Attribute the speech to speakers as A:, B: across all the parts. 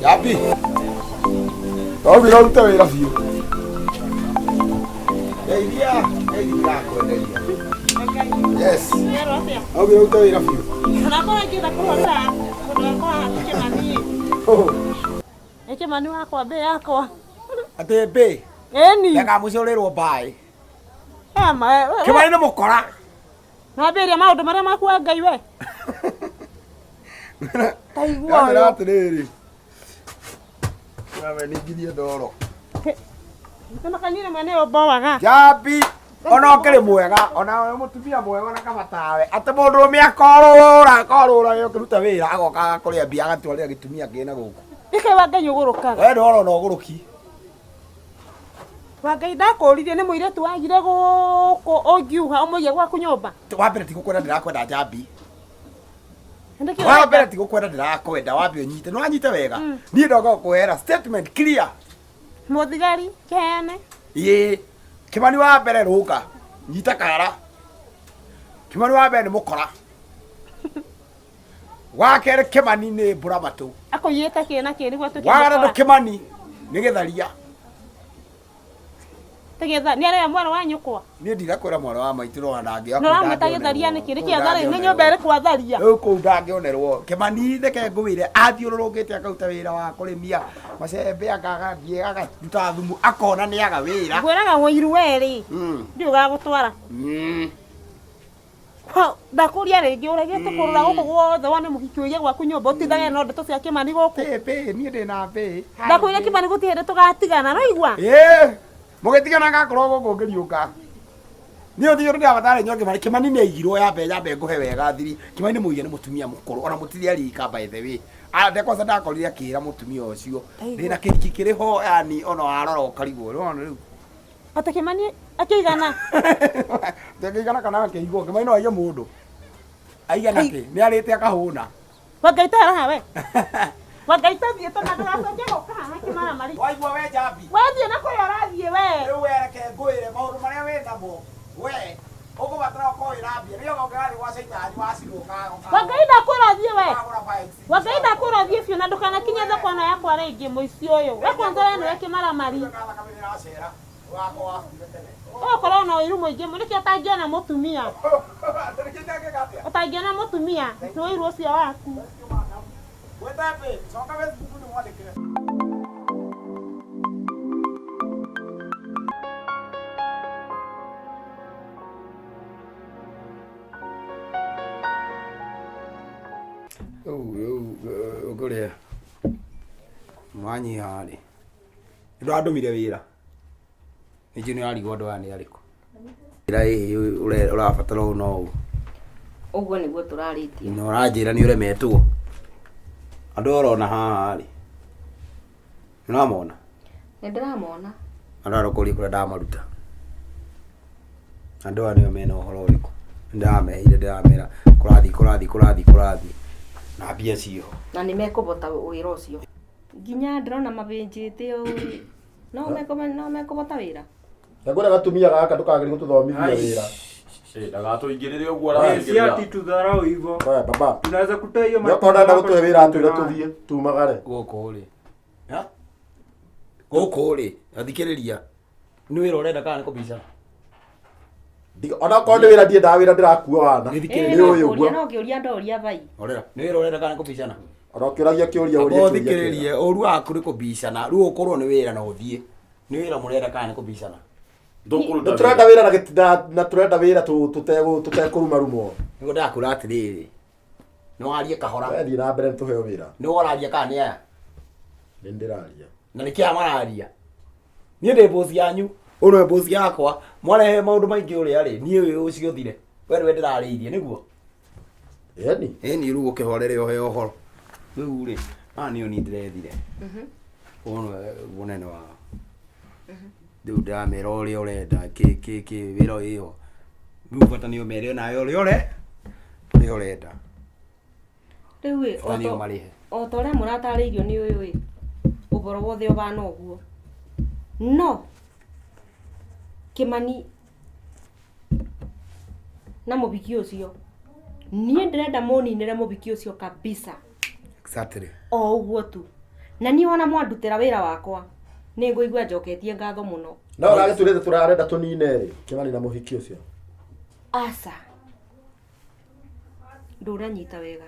A: Yapi? Ndagwĩra ũrute wĩra biũ. Ndeithia, ndeithia ndakwenderia. Yes.
B: Werwo atĩa?
A: Ndagwĩra ũrute wĩra biũ.
B: Onakorwo ingĩenda kũhũrĩra mũndũ wakwa haha ti Kĩmani. Ĩ Kĩmani wakwa mbĩ yakwa.
A: Atĩ mbĩ.
B: Ĩni.
A: Ndakamucũrĩrwo mbaĩ.
B: Ema, we-
A: Kĩmani nĩ mũkora.
B: Wambĩrĩria maũndũ marĩa maku wa Ngai we. Taigua
A: Ndamwĩra
B: ũyũ.
A: atĩrĩrĩ. Nawe ningirie ndoro.
B: Nĩmakanyire mwene ũyũ mbowaga.
A: Njambi ona ũkĩrĩ mwega ona wĩ mũtumia mwega ona kaba tawe atĩ mũndũrũme akorũra akorũra we ũkĩruta wĩra agoka agakũrĩa mbia agatwarĩra gĩtumia kĩna gũkũ
B: Nĩkĩ wa Ngai ũgũrũkaga?
A: we ndwara ona ũgũrũki
B: Wa Ngai ndakũririe nĩ mũirĩtu wagire gũkũ ũngiuga ũmũige gwaku nyũmba.
A: Wa mbere ti gũkwenda ndĩrakwenda njambi.
B: Nĩkĩ
A: Wa
B: ũrenda?
A: mbere ti gũkwenda ndĩrakwenda wambe ũnyite nĩ wanyite wega niĩ ndoka gũkũhera statement clear.
B: Mũthigari kĩheane.
A: Ĩĩ Kĩmani wa mbere rũka nyita kara. Kĩmani wa mbere nĩ mũkora. Wa kerĩ Kĩmani nĩ mbũramatũ.
B: Akũiyĩte kĩ na kĩ nĩguo atuĩke
A: Wa gatatũ
B: mũkora?
A: Kĩmani nĩ gĩtharia.
B: Tĩgĩtha nĩ arĩa mwana wa nyũkwa.
A: Niĩ ndirakwĩra mwana wa maitũ no ona
B: Na ũramwĩta gĩtharia nĩkĩ? Nĩkĩ atharia? Nĩ nyũmba ĩrĩkũ atharia?
A: Rĩu kũu ndangĩonerwo. Kĩmani reke ngũwĩre athiũrũrũkĩte akaruta wĩra wa kũrĩmia macembe akagathiĩ agaruta thumu akona nĩ aga wĩra.
B: Ngwĩraga ũiru werĩ. Ndiũĩ ũgagũtwara. Ndakũria rĩngĩ ũregete kũrũra gũkũ guothe wone mũhiki ũige gwaku nyũmba ũtindage no ndeto cia Kĩmani gũkũ.
A: Bĩ, niĩ ndĩ na bĩ.
B: Ndakwĩra Kĩmani gũtirĩ hĩndĩ tũgatigana, nĩwaigua?
A: Ĩĩ, mũgĩtigana ngakorwo gũkũ ngĩriũka. Niĩ ũthiĩ ũndũ ndĩrabatara nyua Kĩmani. Kĩmani nĩ aigirwo yambe yambe ngũhe wega thiri. Kĩmani nĩ mũige nĩ mũtumia mũkũrũ ona mũtirĩ arika by the way. Ande kwanza ndakorire akĩra mũtumia ũcio ndĩna kĩhiki kĩrĩ ho yani ona warora ũkarigwo. Nĩwona rĩu.
B: Atĩ Kĩmani akĩigana?
A: Akĩigana kana akĩigwo. Kĩmani no aige mũndũ. Aigana kĩ? Nĩ arĩte akahũna.
B: Wangai ta haha we. Wangai ta thiĩ tondũ ndũgacoke gũka haha kĩmaramari.
A: Waigua we njambi.
B: We thiĩ na kũrĩa ũrathiĩ we.
A: Rĩu we reke ngwĩre maũndũ marĩa wĩ namo we ũkũbatara ũkorwo wĩna mbia nĩgetha ũngĩgathiĩ gwa caitani wacinwo
B: Wangai ndakwĩra thiĩ we.
A: ũkagũra bikes.
B: Wangai ndakwĩra thiĩ biũ na ndũkanakinye thoko ĩno yakwa rĩngĩ mũici ũyũ. We kwanza we nĩwe kĩmaramari.
A: Thakame nĩracera ũgakorwo wakuire tene.
B: Ũgũkorwo na ũiru mũingĩ mũno nĩkĩo ũtangĩona mũtumia. Ũtangĩona mũtumia nĩ ũiru ũcio waku.
A: Wĩtambe, coka Facebook ndĩmwandĩkĩre. Rĩu rĩu ũkũrĩa mwanyiha rĩ nĩndwandũmire wĩra ningĩ nĩ ũrarigwo andũ aya nĩ arĩkũ wĩra ĩ ũrabatara ũũ na ũũ
C: Ũguo nĩguo tũrarĩtie.
A: Na ũranjĩra nĩ ũremetwo andũ aya ũrona haha rĩ nĩ ũramona?
C: Nĩ ndĩramona.
A: Andũ aya ndũkũria kũrĩa ndamaruta. Andũ aya nĩo mena ũhoro ũrĩkũ? Nĩndĩramerire ndĩramera kũrathiĩ kũrathiĩ kũrathiĩ kũrathiĩ na mbia ciĩho.
C: Na nĩ mekũbota wĩra ũcio. Nginya ndĩrona mabĩnjĩte ũũ rĩ, no no mekũbota wĩra?
D: Ngwĩra gatumia gaka ndũkagerie gũtũthomithia wĩra.
E: Ndagatũingĩrĩre ũguo
F: Si
E: araingĩrĩra.
F: ati tudharau hivyo.
D: Oya baba.
F: Tunaweza kutoa hiyo
D: Nĩokorwo ndenda
F: yako
D: gũtũhe wĩra atwĩre
F: tunayo.
D: tũthiĩ tumagare.
A: Gũkũ rĩ. Ha? Gũkũ rĩ, thikĩrĩria. Nĩ wĩra ũrenda kana nĩ kũbicana?
D: Onakorwo nĩ wĩra ndiendaga wĩra ndĩrakua wana.
A: Nĩ
D: Nĩ ũyũ ũguo.
C: No kĩũria ndoria vai.
A: Horera. Nĩ wĩra ũrenda kana nĩ kũbicana?
D: Ona ũkĩũragia kĩũria ũrie kĩũria.
A: Ũthikĩrĩrie, ũru waku nĩ kũbicana. Rĩu ũkorwo nĩ wĩra na ũthiĩ. Nĩ wĩra mũrenda kana nĩ kũbicana?
D: Nĩ tũrenda wĩra na na tũrenda wĩra tũtekũrumarumwo.
A: Nĩguo ndĩrakwĩra atĩrĩrĩ. Nĩ warie kahora.
D: We thiĩ na mbere nĩ tũheo wĩra.
A: Nĩ ũraria kana nĩ aya?
D: Nĩ ndĩraria.
A: Na nĩkĩ aya mararia? Niĩ ndĩ boss yanyu. Ũyũ nĩwe boss yakwa. Mwarehe maũndũ maingĩ ũrĩa rĩ, niĩ ũyũ ũcio ũthire. We nĩwe ndĩrarĩirie, nĩguo?
D: Ĩni.
A: Ĩni rĩu ũkĩhorere ũhe ũhoro. Rĩu rĩ, aya nĩo niĩ ndĩrethire. Ũyũ nĩwe mũnene wao. Rĩu ndĩramera ũrĩa ũrenda kĩ kĩ kĩ wĩra wĩho. Rĩu bata nĩ ũmere onawe ũrĩa ũrĩa ũrenda.
C: Rĩu ĩ,
A: Bata nĩ ũmarĩhe.
C: o ta ũrĩa mũratarĩirio nĩ ũyũ ĩ, ũhoro wothe ũhana ũguo. No Kĩmani na mũbiki ũcio, niĩ ndĩrenda mũninĩre mũbiki ũcio kabisa.
A: Exactly.
C: O ũguo tu. Na niĩ wona mwandutĩra wĩra wakwa nĩ ngũigua njoketie ngatho mũno.
D: No ũragĩtwĩrĩte tũrarenda tũnine rĩ Kĩmani na mũhiki ũcio.
C: Aca, ndũnanyita wega.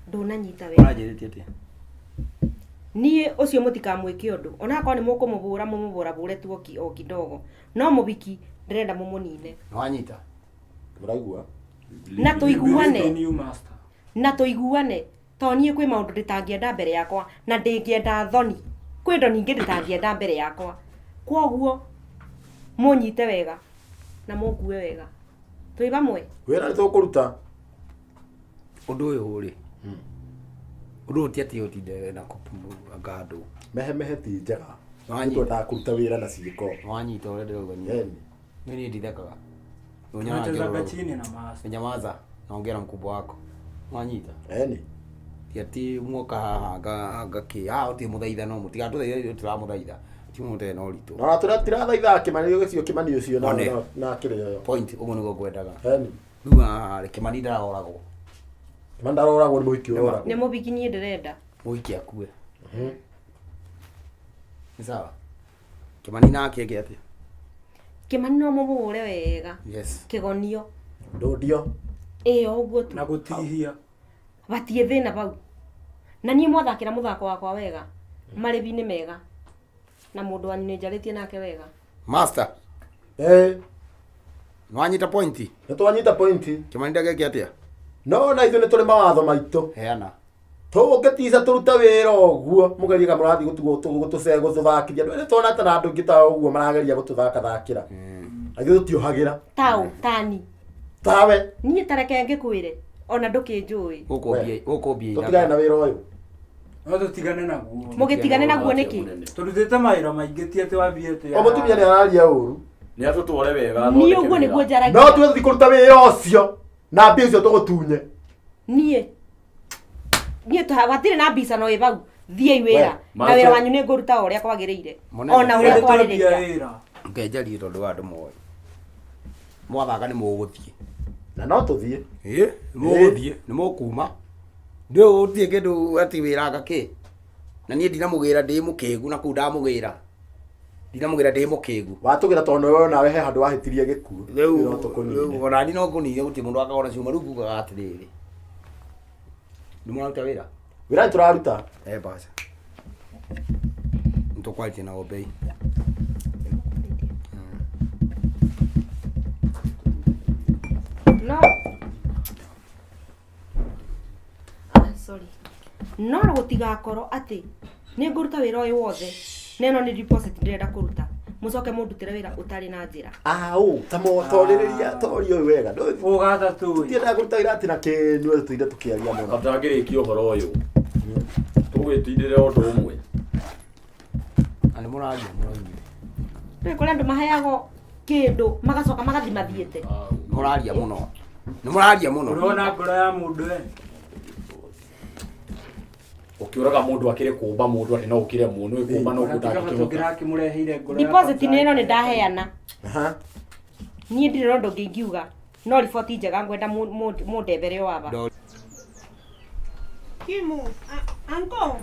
C: Ndũnanyita wega.
A: Ũranjĩrĩtie atĩa?
C: Niĩ ũcio mũtikamwĩke ũndũ, onakorwo nĩ mũkũmũbũra mũmũbũrabũre tu o kidogo, no mũhiki ndĩrenda mũmũnine.
A: Nĩwanyita?
D: Mũraigua?
C: Na tũiguane.
F: New master.
C: Na tũiguane to niĩ kwĩ maũndũ ndĩtangĩenda mbere yakwa na ndĩngĩenda thoni, kwĩ indo ningĩ ndĩtangĩenda mbere yakwa, kwoguo mũnyite wega na mũngue wega, twĩ hamwe.
D: Wĩra nĩ tũkũruta.
A: Ũndũ ũyũ rĩ, ũndũ ũyũ ti atĩ ũtinde na kũpumanga andũ.
D: Mehemehe ti njega.
A: Nĩwanyita.
D: Twendaga kũruta wĩra na ciĩko.
A: Nĩwanyita ũrĩa ndĩrauga niĩ.
D: Eni.
A: Niĩ ndithekaga.
F: Tunachezaga chini na master.
A: Nyamaza, naongea na mkubwa wako. Nĩwanyita?
D: Eni.
A: Ti atĩ muoka haha ngakĩ haha ũtirĩ mũthaithano, mũtigatũthaithe tũramũthaitha. Ti mũndũ ũtarĩ na ũritũ.
D: Na tũrathaitha Kĩmani ũcio Kĩmani ũcio na
A: One.
D: na kĩrĩa ĩyo.
A: Point ũguo nĩguo ngwendaga.
D: Eni.
A: Rĩu haha rĩ, Kĩmani ndaroragwo.
D: Kĩmani ndaroragwo nĩ mũhiki ũroragwo.
C: Nĩ mũhiki niĩ ndĩrenda.
A: Mũhiki akue. Nĩ sawa? Kĩmani nake eke atĩa?
C: Kĩmani no mũmũhũre wega.
A: Yes.
C: Kĩgonio.
D: Ndũndio.
C: Ĩĩ o ũguo tu.
F: Na gũtihia.
C: Gatiĩ thĩna bau. Na niĩ mwathakĩra mũthako wakwa wega, marĩbi nĩ mega. Na mũndũ wanyu nĩ njarĩtie nake wega.
A: Master. Nĩwanyita pointi?
D: Nĩ twanyita pointi.
A: Kĩmani ndageke atĩa?
D: No na ithuĩ nĩ tũrĩ mawatho maitũ.
A: Heana.
D: Tũngĩtica tũrute wĩra ũguo mũgerie ka mũrathiĩ gũtũthakithia. Nĩ tuona ta na andũ aingĩ ta ũguo marageria gũtũthakathakĩra. Na ithuĩ tũtiohagĩra.
C: Tau, tani.
D: Tawe.
C: Niĩ ta reke ngĩkwĩre ona ndũkĩnjũĩ.
A: Gũkũ mbia
D: Tũtigane na wĩra ũyũ.
F: No tũtigane naguo.
C: Mũgĩtigane naguo nĩkĩ?
F: Tũrutĩte mawĩra maingĩ ti atĩ wambie atĩ.
D: O mũtumia nĩ araria ũru.
E: Nĩ atũtware wega.
C: Niĩ ũguo nĩguo njaragia.
D: No tuwe tũthiĩ kũruta wĩra ũcio na mbia icio tũgũtunye.
C: Niĩ hatirĩ na mbica no ĩ bau. Thiĩi wĩra. Na wĩra wanyu nĩ ngũruta o ũrĩa kwagĩrĩire. Ona ũrĩa kwarĩrĩria.
A: Ngenjarie tondũ wa andũ moĩ. Mwathaka nĩ mũgũthiĩ.
D: Na no tũthiĩ.
A: Ĩĩ, nĩ mũgũthiĩ, nĩ mũkuma. Ndũ gũtirĩ kĩndũ atĩ wĩra ngakĩ. Na niĩ ndinamũgĩra ndĩ mũkĩgu na kũu ndamũgĩra. Ndinamũgĩra ndĩ mũkĩgu.
D: Watũgĩra tondũ wewe nawe he handũ wahĩtirie gĩkuũ.
A: Rĩu
D: No tũkũnine.
A: ona niĩ no ngũnine gũtirĩ mũndũ akagora cuma rĩu ngugaga atĩrĩrĩ. Nĩ mũraruta wĩra?
D: Wĩra nĩ tũraruta.
A: Baca. Nĩ tũkwarĩtie na Obei.
C: No. Sorry. No gũtigakorwo atĩ nĩ ngũruta wĩra ũyũ wothe na ĩno nĩ deposit ndĩrenda kũruta, mũcoke mũndutĩre wĩra ũtarĩ na njĩra.
D: Au, ta motorĩrĩria toria ũyũ wega.
F: Ũgathatũ.
D: Tũtiendaga kũruta wĩra atĩ na kĩnyue tũtinde tũkĩaria mũno.
E: Atangĩrĩkia ũhoro ũyũ. Tũgwĩtindĩre ũndũ ũmwe.
A: Na nĩ mũraria mũno inyuĩ.
C: Rĩu kũrĩ andũ maheagwo kĩndũ magacoka magathi mathiĩte.
A: Mũraria mũno. Nĩ mũraria mũno.
F: Ũrona ngoro ya mũndũ we.
E: Ũkĩũraga mũndũ akĩrĩ kũmba mũndũ atĩ no ũkĩre mũno ĩkũmba no
F: Ona tiga
E: kũndangĩkĩhota.
F: tũngĩrakĩmũreheire ngoro ya
C: Deposit nĩ ĩno nĩ ndaheana.
D: Aha.
C: Niĩ ndirĩ na ũndũ ũngĩ ingiuga no riboti njega ngwenda mũndethere o aba.
B: Kimu, anko.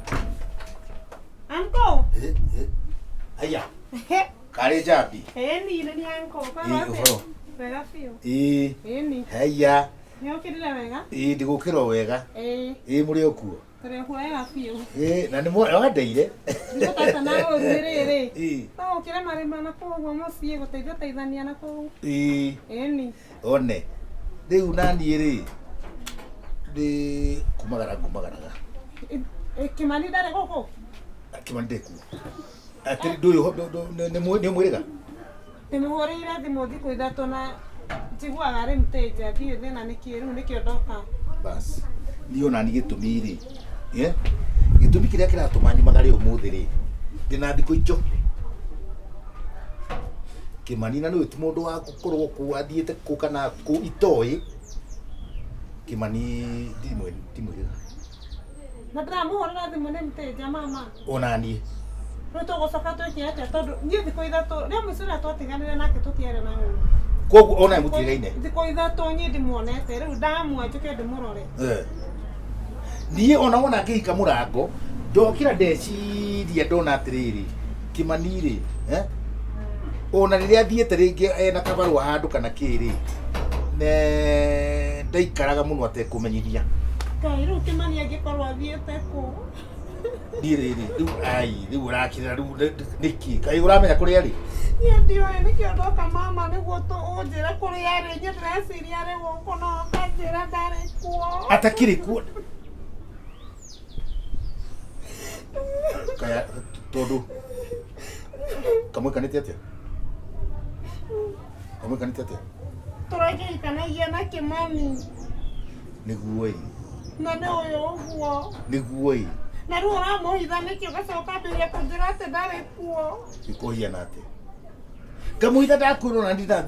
B: Anko.
G: Aya. Karĩ njambi.
B: Ĩni, nĩ anko.
G: Ĩ, ũhoro.
B: Wega biũ.
G: Ĩ.
B: Ĩni.
G: Haiya.
B: Nĩ ũkĩrire wega?
G: Ĩ, ndigũkĩra o wega.
B: Ĩ.
G: Ĩ, mũrĩ o kuo.
B: Tũrĩ o wega biũ.
G: Ĩ, na nĩ wandeire.
B: Ndigũtata na ũru nĩ rĩrĩ.
G: Ĩ.
B: No ũkĩre marĩma na kũu ũguo mũciĩ gũteithia teithania na kũu.
G: Ĩ.
B: Ĩni.
G: One. Rĩu naniĩ rĩ, ndĩ kumagara ngumagaraga.
B: Kĩmani ndarĩ gũkũ?
G: Kĩmani ndĩ kuo. Atĩrĩ ndũyũ nĩ mwĩrĩga?
B: Ndĩmũhũrĩire thimũ thikũ ithatũ na njiguaga arĩ mteja, ndiũĩ thĩna nĩ kĩ, rĩu nĩkĩo ndoka.
G: Bas. Niĩ ona niĩ gĩtũmi rĩ, gĩtũmi kĩrĩa kĩratũma nyumagare ũmũthĩ rĩ, ndĩna thikũ icho. Kĩmani na nĩũĩ ti mũndũ wa gũkorwo kũ athiĩte kũ kana kũ itoĩ. Kĩmani ndimwĩrĩga.
B: Na ndĩramũhũrĩra thimũ nĩ mteja mama.
G: Ona niĩ.
B: Rĩu tũgũcoka twĩke atĩa tondũ niĩ thikũ ithatũ rĩa mũico rĩrĩa twatiganire nake tũtiarĩ na ũru.
G: Koguo ona mũtigaine?
B: Thikũ ithatũ niĩ ndimuonete rĩu ndamua njũke ndĩmũrore.
G: Niĩ ona wona ngĩhinga mũrango ndokĩra ndeciria ndona atĩrĩrĩ Kĩmani rĩ eh? Ona rĩrĩa athiĩte rĩngĩ ena kabarũa handũ kana kĩ rĩ ne ndaikaraga mũno atekũmenyithia.
B: Ngai rĩu Kĩmani angĩkorwo athiĩte kũ?
G: Niĩ rĩrĩ rĩu ai rĩu ũrakĩrĩra rĩu nĩkĩ kaĩ ũramenya kũrĩa arĩ?
B: Niĩ ndiũĩ nĩkĩo ndoka mama nĩguo ũnjĩre kũrĩa arĩ. Niĩ ndĩreciria arĩ gũkũ no ũkanjĩra ndarĩ kuo.
G: Atakĩrĩ kuo kaya tondũ kamwĩkanĩte atĩa kamwĩkanĩte atĩa?
B: Tũrakĩhikanagia na Kĩmani.
G: Nĩguo ĩ.
B: Na nĩ ũyũ ũguo.
G: Nĩguo ĩ.
B: Na rĩu ũramũhitha nĩkĩ ũgacoka ambĩrĩria kũnjĩra atĩ ndarĩ kuo?
G: Gĩkũhiana atĩa? Ngamũhitha ndakwĩrwo na ndina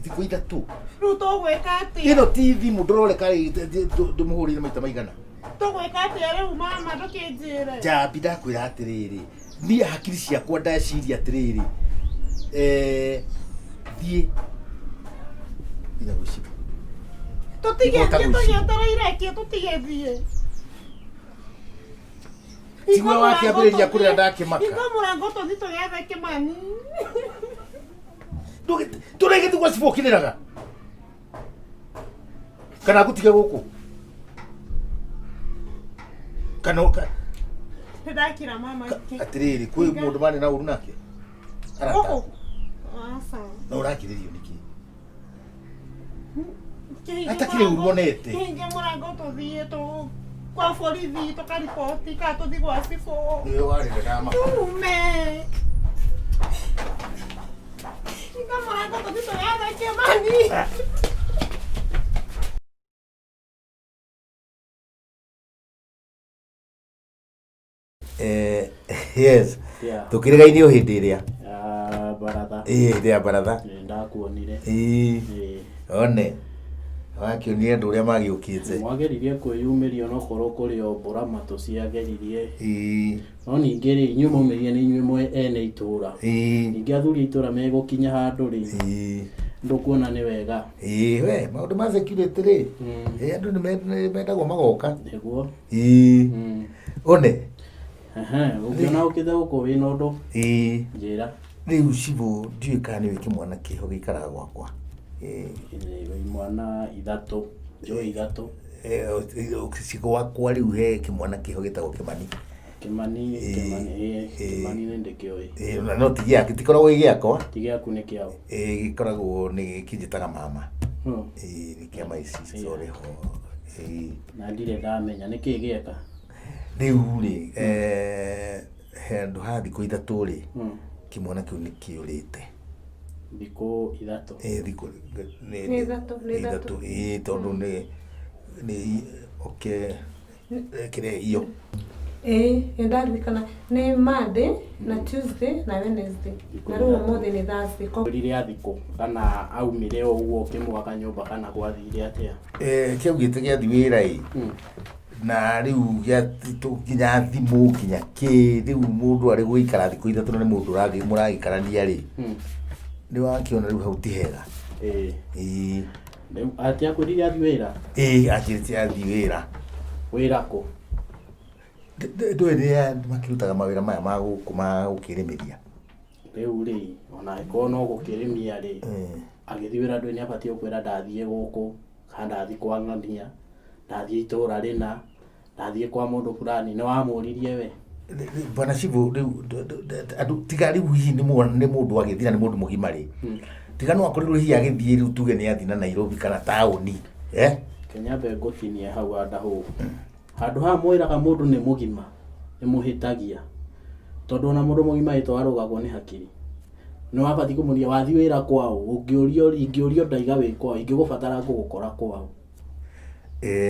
G: thikũ ithatũ.
B: Rĩu tũgwĩka atĩa?
G: Ĩno ti thimũ ndũroreka ndĩmũhũrĩire maita maigana.
B: Tũgwĩka atĩa rĩu mama ndũkĩnjĩre?
G: Njambi ndakwĩra atĩrĩrĩ niĩ hakiri ciakwa ndeciria atĩrĩrĩ thiĩ nginya gwĩciria.
B: Tũtigĩthiĩ tũgĩetereire kĩ tũtigĩthiĩ.
G: Tiwe wakĩambĩrĩria kũrĩra ndakĩmaka.
B: Hinga mũrango tũthiĩ tũgethe Kĩmani.
G: Tũrĩgĩthiĩ gwa cibũ ũkĩrĩraga kana ngũtige gũkũ kana
B: Nĩndakira mama.
G: Atĩrĩrĩ kwĩ mũndũ marĩ na ũru nake arata?
B: Gũkũ? Aca.
G: Na ũrakĩrĩrio nĩkĩ? Atakĩrĩ ũru onete.
B: Kĩhinge mũrango tũthiĩ tũ kwa borithi tũkariboti kana tũthiĩ gwa cibũ.
G: Nĩwe warĩra ndamaka.
B: Tume. Hinga mũrango tũthiĩ tũgethe Kĩmani.
G: Yes.
F: Yeah.
G: Tũkĩrĩga-inĩ o hĩndĩ ĩrĩa
F: Ya baratha.
G: Ĩĩ, hĩndĩ ya baratha.
F: Nĩ ndakuonire.
G: Ĩĩ.
F: Ĩĩ.
G: One wakĩonire andũ ũrĩa magĩũkĩte.
F: Mwageririe kwĩyumĩria onokorwo kũrĩ o mbũra matũ ciageririe.
G: Ĩĩ.
F: No ningĩ rĩ inyuĩ mwaumĩrire nĩ inyuĩ mwe ene itũra.
G: Ĩĩ.
F: Ningĩ athuri a itũra megũkinya handũ rĩ.
G: Ĩĩ.
F: Ndũkuona nĩ wega.
G: Ĩĩ we maũndũ ma security rĩ ĩĩ, andũ nĩ mendagwo magoka.
F: Nĩguo.
G: Ĩĩ. One.
F: Ũngĩona ũkĩte gũkũ wĩna ũndũ.
G: Ĩĩ.
F: Njĩra.
G: Rĩu cibũ ndiũĩ kana nĩũĩ kĩmwana kĩho gĩikaraga gwakwa. Ĩĩ.
F: Imwana ithatũ. Njũĩ ithatũ.
G: Gwakwa rĩu he kĩmwana kĩho gĩtagwo Kĩmani.
F: Kĩmani, Kĩmani, ĩĩ, Kĩmani nĩ ndĩkĩũĩ.
G: Ĩĩ, na no ti gĩake, tikoragwo gĩ gĩakwa.
F: Ti gĩaku nĩ kĩaũ?
G: Ĩĩ, gĩkoragwo nĩ kĩnjĩtaga mama. Ĩĩ, nĩ kĩa my sister ũrĩ ho. Ĩĩ.
F: Na ndirĩ ndamenya nĩkĩ gĩeka?
G: Rĩu rĩ, handũ ha thikũ ithatũ rĩ, kĩmwana kĩu nĩ kĩũrĩte.
F: Thikũ ithatũ?
G: Ĩĩ, thikũ
B: Nĩ ithatũ, nĩ ithatũ.
G: Ĩĩ, tondũ nĩ okay, kĩrĩa iyo.
B: Ĩĩ, nĩ ndaririkana nĩ Monday na Tuesday na Wednesday na rĩu ũmũthĩ nĩ Thursday.
F: Rire athikũ kana aumire o ũguo ũkĩmwaka nyũmba kana gwathire atĩa?
G: Kĩaugĩte gĩathi wĩra ĩ na rĩu nginya thimũ nginya kĩ rĩu mũndũ arĩ gũikara thikũ ithatũ na nĩ mũndũ mũragĩikarania rĩ nĩ wakĩona rĩu hau ti hega.
F: Ĩĩ.
G: Ĩĩ.
F: Rĩu atĩ akwĩrire athiĩ wĩra?
G: Ĩĩ, anjĩrĩte athiĩ wĩra.
F: Wĩra kũ?
G: Ndũĩ rĩrĩa makĩrutaga mawĩra maya ma gũkũ ma gũkĩrĩmĩria.
F: Rĩu rĩ ona angĩkorwo no gũkĩrĩmia rĩ agĩthiĩ wĩra ndũĩ nĩ abatiĩ gũkwĩra ndathiĩ gũkũ kana ndathiĩ kwa ng'ania ndathiĩ itũra rĩna ndathiĩ kwa mũndũ fulani nĩ wamũririe we?
G: Bwana Cibũ rĩu andũ tiga rĩu hihi nĩ mũndũ agĩthiĩ na nĩ mũndũ mũgima rĩ tiga no akorirwo hihi agĩthiĩ rĩu tuge nĩ athiĩ na Nairobi kana taũni.
F: Kenyambe ngũtinie hau andahũ. Handũ haha mwĩraga mũndũ nĩ mũgima nĩ mũhĩtagia tondũ ona mũndũ mũgima ĩtwarũgagwo nĩ hakiri nĩ wabatiĩ kũmũria wathiĩ wĩra kwao ũngĩũrio ingĩũrio ndaiga wĩ kwao ingĩgũbatara ngũgũkora kwao.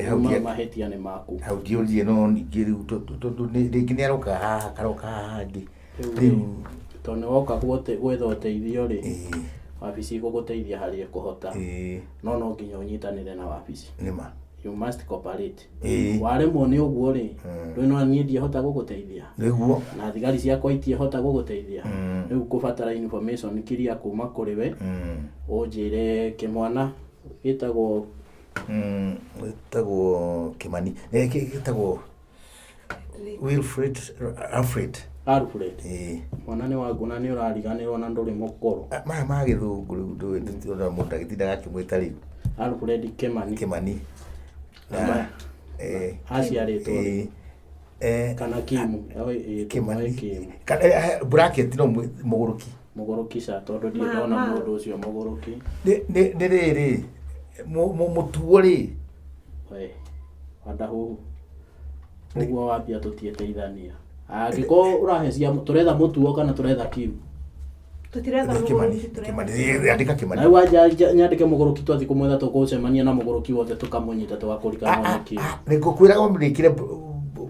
G: Hau
F: mahĩtia nĩ maku.
G: Hau ndiũrie no ningĩ rĩu tondũ rĩngĩ nĩ aroka haha akaroka haha hangĩ. Rĩu
F: tondũ nĩ woka gwetha ũteithio rĩ wabici ĩgũgũteithia harĩa ĩkũhota no no nginya ũnyitanĩre na wabici.
G: Nĩma.
F: You must cooperate.
G: Ĩĩ.
F: Waremwo nĩ ũguo rĩ ndũĩ no niĩ ndiahota gũgũteithia.
G: Nĩguo.
F: Na thigari ciakwa itiahota gũgũteithia. Rĩu ngũbatara information kiria kuma kũrĩ we ũnjĩre kĩmwana gĩtagwo
G: Gĩtagwo Kĩmani. Gĩtagwo Wilfred Alfred.
F: Alfred.
G: Ĩĩ.
F: Mwana nĩ wangu na nĩ ũrariganĩrwo na ndũrĩ mũkũrũ.
G: Ah, maya ma gĩthũngũ rĩu ndũĩ ndũtiona mũndũ agĩtindaga akĩmwĩta rĩu.
F: Alfred Kimani.
G: Kimani. Na
F: Namba-
G: eh,
F: Aciarĩtwo rĩ?
G: eh, eh,
F: Kana Kimu. Oi, ĩ,
G: Kimani.
F: tũmoe Kimu.
G: Kana, eh, bracket no mũgũrũki.
F: Mũgũrũki ca tondũ ndirĩ ndona mũndũ ũcio mũgũrũki.
G: Nĩ nĩ nĩ rĩrĩ mũtuo rĩ
F: We, Wandahuhu. Ũguo wambia tũtiĩteithania. Angĩkorwo ũrahe cia tũretha mũtuo kana tũretha Kimu.
B: Tũtiretha
G: Nĩ Kimani
B: mũgũrũki, tũretha.
G: Kimani andĩka Kimani.
F: Na rĩu wanja nyandĩke mũgũrũki twathiĩ kũmwetha tũgũcemania na mũgũrũki wothe tũkamũnyita tũgakũrikana nĩ Kimu.
G: Nĩ ngũkwĩraga ũmĩrĩkĩre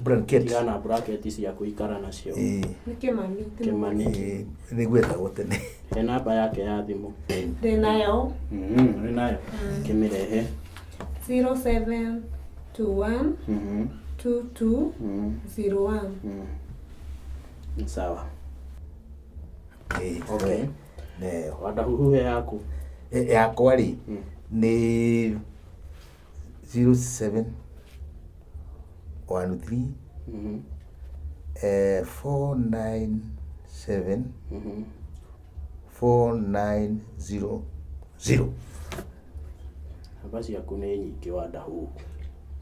G: blanket.
F: Tigana bracket ciaku ikara nacio.
G: Ĩĩ.
B: Nĩ Kĩmani. Ti
F: Kĩmani.
G: Ĩĩ, nĩguo etagwo tene.
F: He namba yake ya thimũ.
B: Ndĩ nayo.
F: Wĩ nayo. Kĩmĩrehe.
B: 0721 22 01.
F: Ni Sawa.
G: Ĩĩ,
F: Okay.
G: Neyo.
F: Wandahuhu he yaku.
G: Yakwa rĩ nĩ 07 13 497 4900.
F: Namba ciaku nĩ nyingĩ Wandahuhu.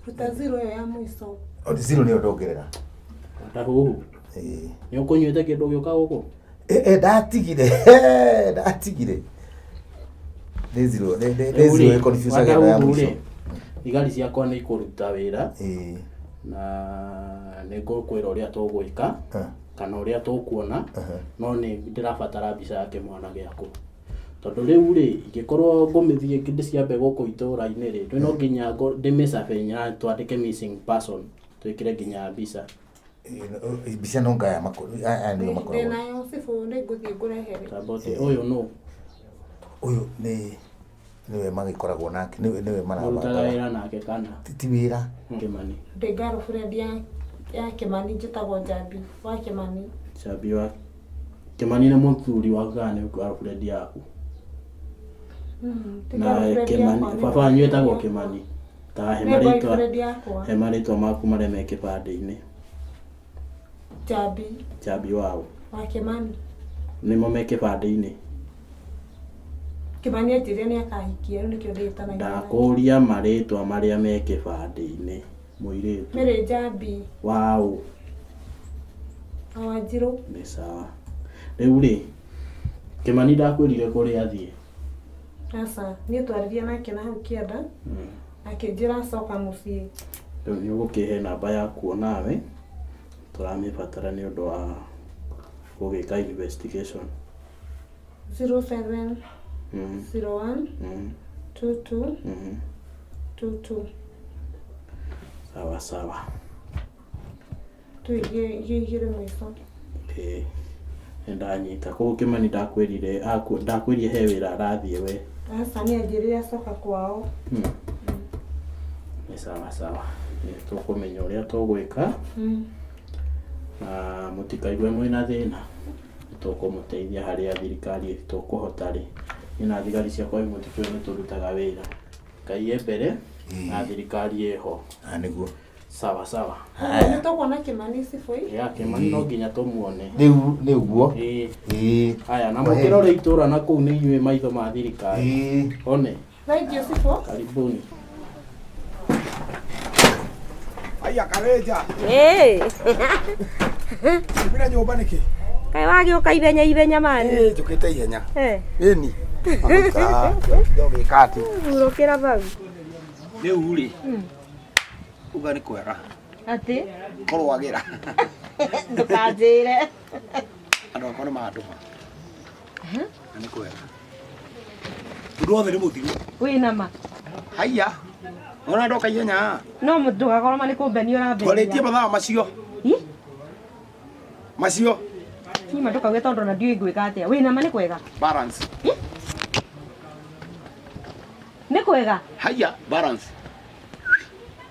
B: Ruta zero ĩyo ya mũico.
G: O, zero nĩyo ndongerera.
F: Wandahuhu.
G: Ĩĩ.
F: Nĩ ũkũnyuĩte kĩndũ ũgĩũka gũkũ?
G: Ndatigire ndatigire nĩ zero nĩ zero ĩ confuse ĩno ya
F: Wandahuhu
G: mũico.
F: rĩ, thigari ciakwa nĩ ikũruta wĩra
G: Ĩĩ.
F: na nĩ ngũkwĩra ũrĩa tũgwĩka kana ũrĩa tũkuona no nĩ ndĩrabatara mbica ya kĩmwana gĩaku tondũ rĩu rĩ ingĩkorwo ngũmĩthiĩ ndĩciambe gũkũ itũũra-inĩ rĩ rĩu no nginya ndĩmĩcabe na twandĩke missing person twĩkĩre nginya mbica.
G: Ĩĩ, mbica no ngaya aya nĩo
B: Ndĩ
G: makoragwo.
B: nayo cibũ nĩ ngũthiĩ ngũrehere.
F: Tamboti ũyũ nũ?
G: Ũyũ nĩ nĩwe magĩkoragwo nake nĩwe nĩwe
F: Mũrutaga
G: marabangaga.
F: wĩra nake kana?
G: Ti wĩra.
F: Kĩmani.
B: Ndĩ girlfriend ya Kĩmani njĩtagwo Njambi wa Kĩmani.
F: Njambi wa Kĩmani nĩ mũthuri waku kana nĩ girlfriend yaku?
B: Ti
F: Na
B: girlfriend
F: Kĩmani
B: yakwa, nĩ
F: baba wanyu etagwo
B: boyfriend
F: Kĩmani. Ta he
B: Nĩ
F: marĩtwa
B: boyfriend yakwa.
F: he marĩtwa maku marĩa me kĩbandĩ-inĩ.
B: Njambi
F: Njambi wao.
B: wa Kĩmani.
F: Nĩmo me kĩbandĩ-inĩ.
B: Kĩmani anjĩrire nĩ akahikia rĩu nĩkĩo ndĩtanagia.
F: Ndakũria marĩtwa marĩa me kĩbandĩ-inĩ mũirĩtu.
B: Mary Njambi
F: Waũ.
B: wa Wanjirũ.
F: Nĩ sawa. Rĩu rĩ Kĩmani ndakwĩrire kũrĩa athiĩ.
B: Aca, niĩ twaririe nake na hau kĩanda akĩnjĩra acoka mũciĩ.
F: Rĩu nĩ ũgũkĩhe namba yaku onawe tũramĩbatara nĩ ũndũ wa gũgĩka investigation.
B: 07 01 22 22.
F: Sawa sawa.
B: Tu igĩrĩ mũico.
F: Ĩĩ. Nĩ ndanyita. Koguo Kĩmani ndakwĩrire ndakwĩrire he wĩra arathiĩ we.
B: Aca nĩ anjĩrire acoka kwao.
F: Nĩ sawa sawa. Nĩ tũkũmenya ũrĩa tũgwĩka na mũtikaigue mwĩna thĩna. Nĩ tũkũmũteithia harĩa thirikari tũkũhota rĩ. Niĩ na thigari ciakwa mũtikũĩ nĩ tũrutaga wĩra. Ngai e mbere na thirikari ĩho.
G: Ah, nĩguo.
F: Sawa sawa.
B: Nĩ tũkuona Kĩmani cibũ.
F: Ya Kĩmani no nginya tũmuone.
G: Rĩu nĩ ũguo.
F: Ĩĩ.
G: Ĩĩ.
F: Haya na mũkĩrore itũũra na kũu nĩ inyuĩ maitho ma thirikari.
G: Ĩĩ.
F: One.
B: Thank you cibũ.
F: Karibuni.
A: Aya karenja.
C: Ĩĩ.
A: Umire nyũmba nĩkĩ?
C: Kaĩ wagĩũka ihenya ihenya mani.
A: Ĩĩ njũkĩte ihenya.
C: Eh.
A: Ĩni. Ndogĩka atĩ.
C: Hurũkĩra bau.
A: Rĩu rĩ. Uga nĩ kwega.
C: Atĩ?
A: Kũrwagĩra.
C: Ndũkanjĩre.
A: Andũ akwa nĩ mandũma. Na nĩ kwega. Ũndũ wothe nĩ mũthiru.
C: Wĩna ma.
A: Haiya. Ona ndoka ihenya.
C: No ndũgakorwo ma nĩ kũmbenia ũrambenia.
A: Twarĩtie mathaa macio. Macio.
C: Kima ndũkauge tondũ ona ndiũĩ ngwĩka atĩa. Wĩna ma nĩ kwega.
A: Balance.
C: Nĩ kwega.
A: Haiya balance.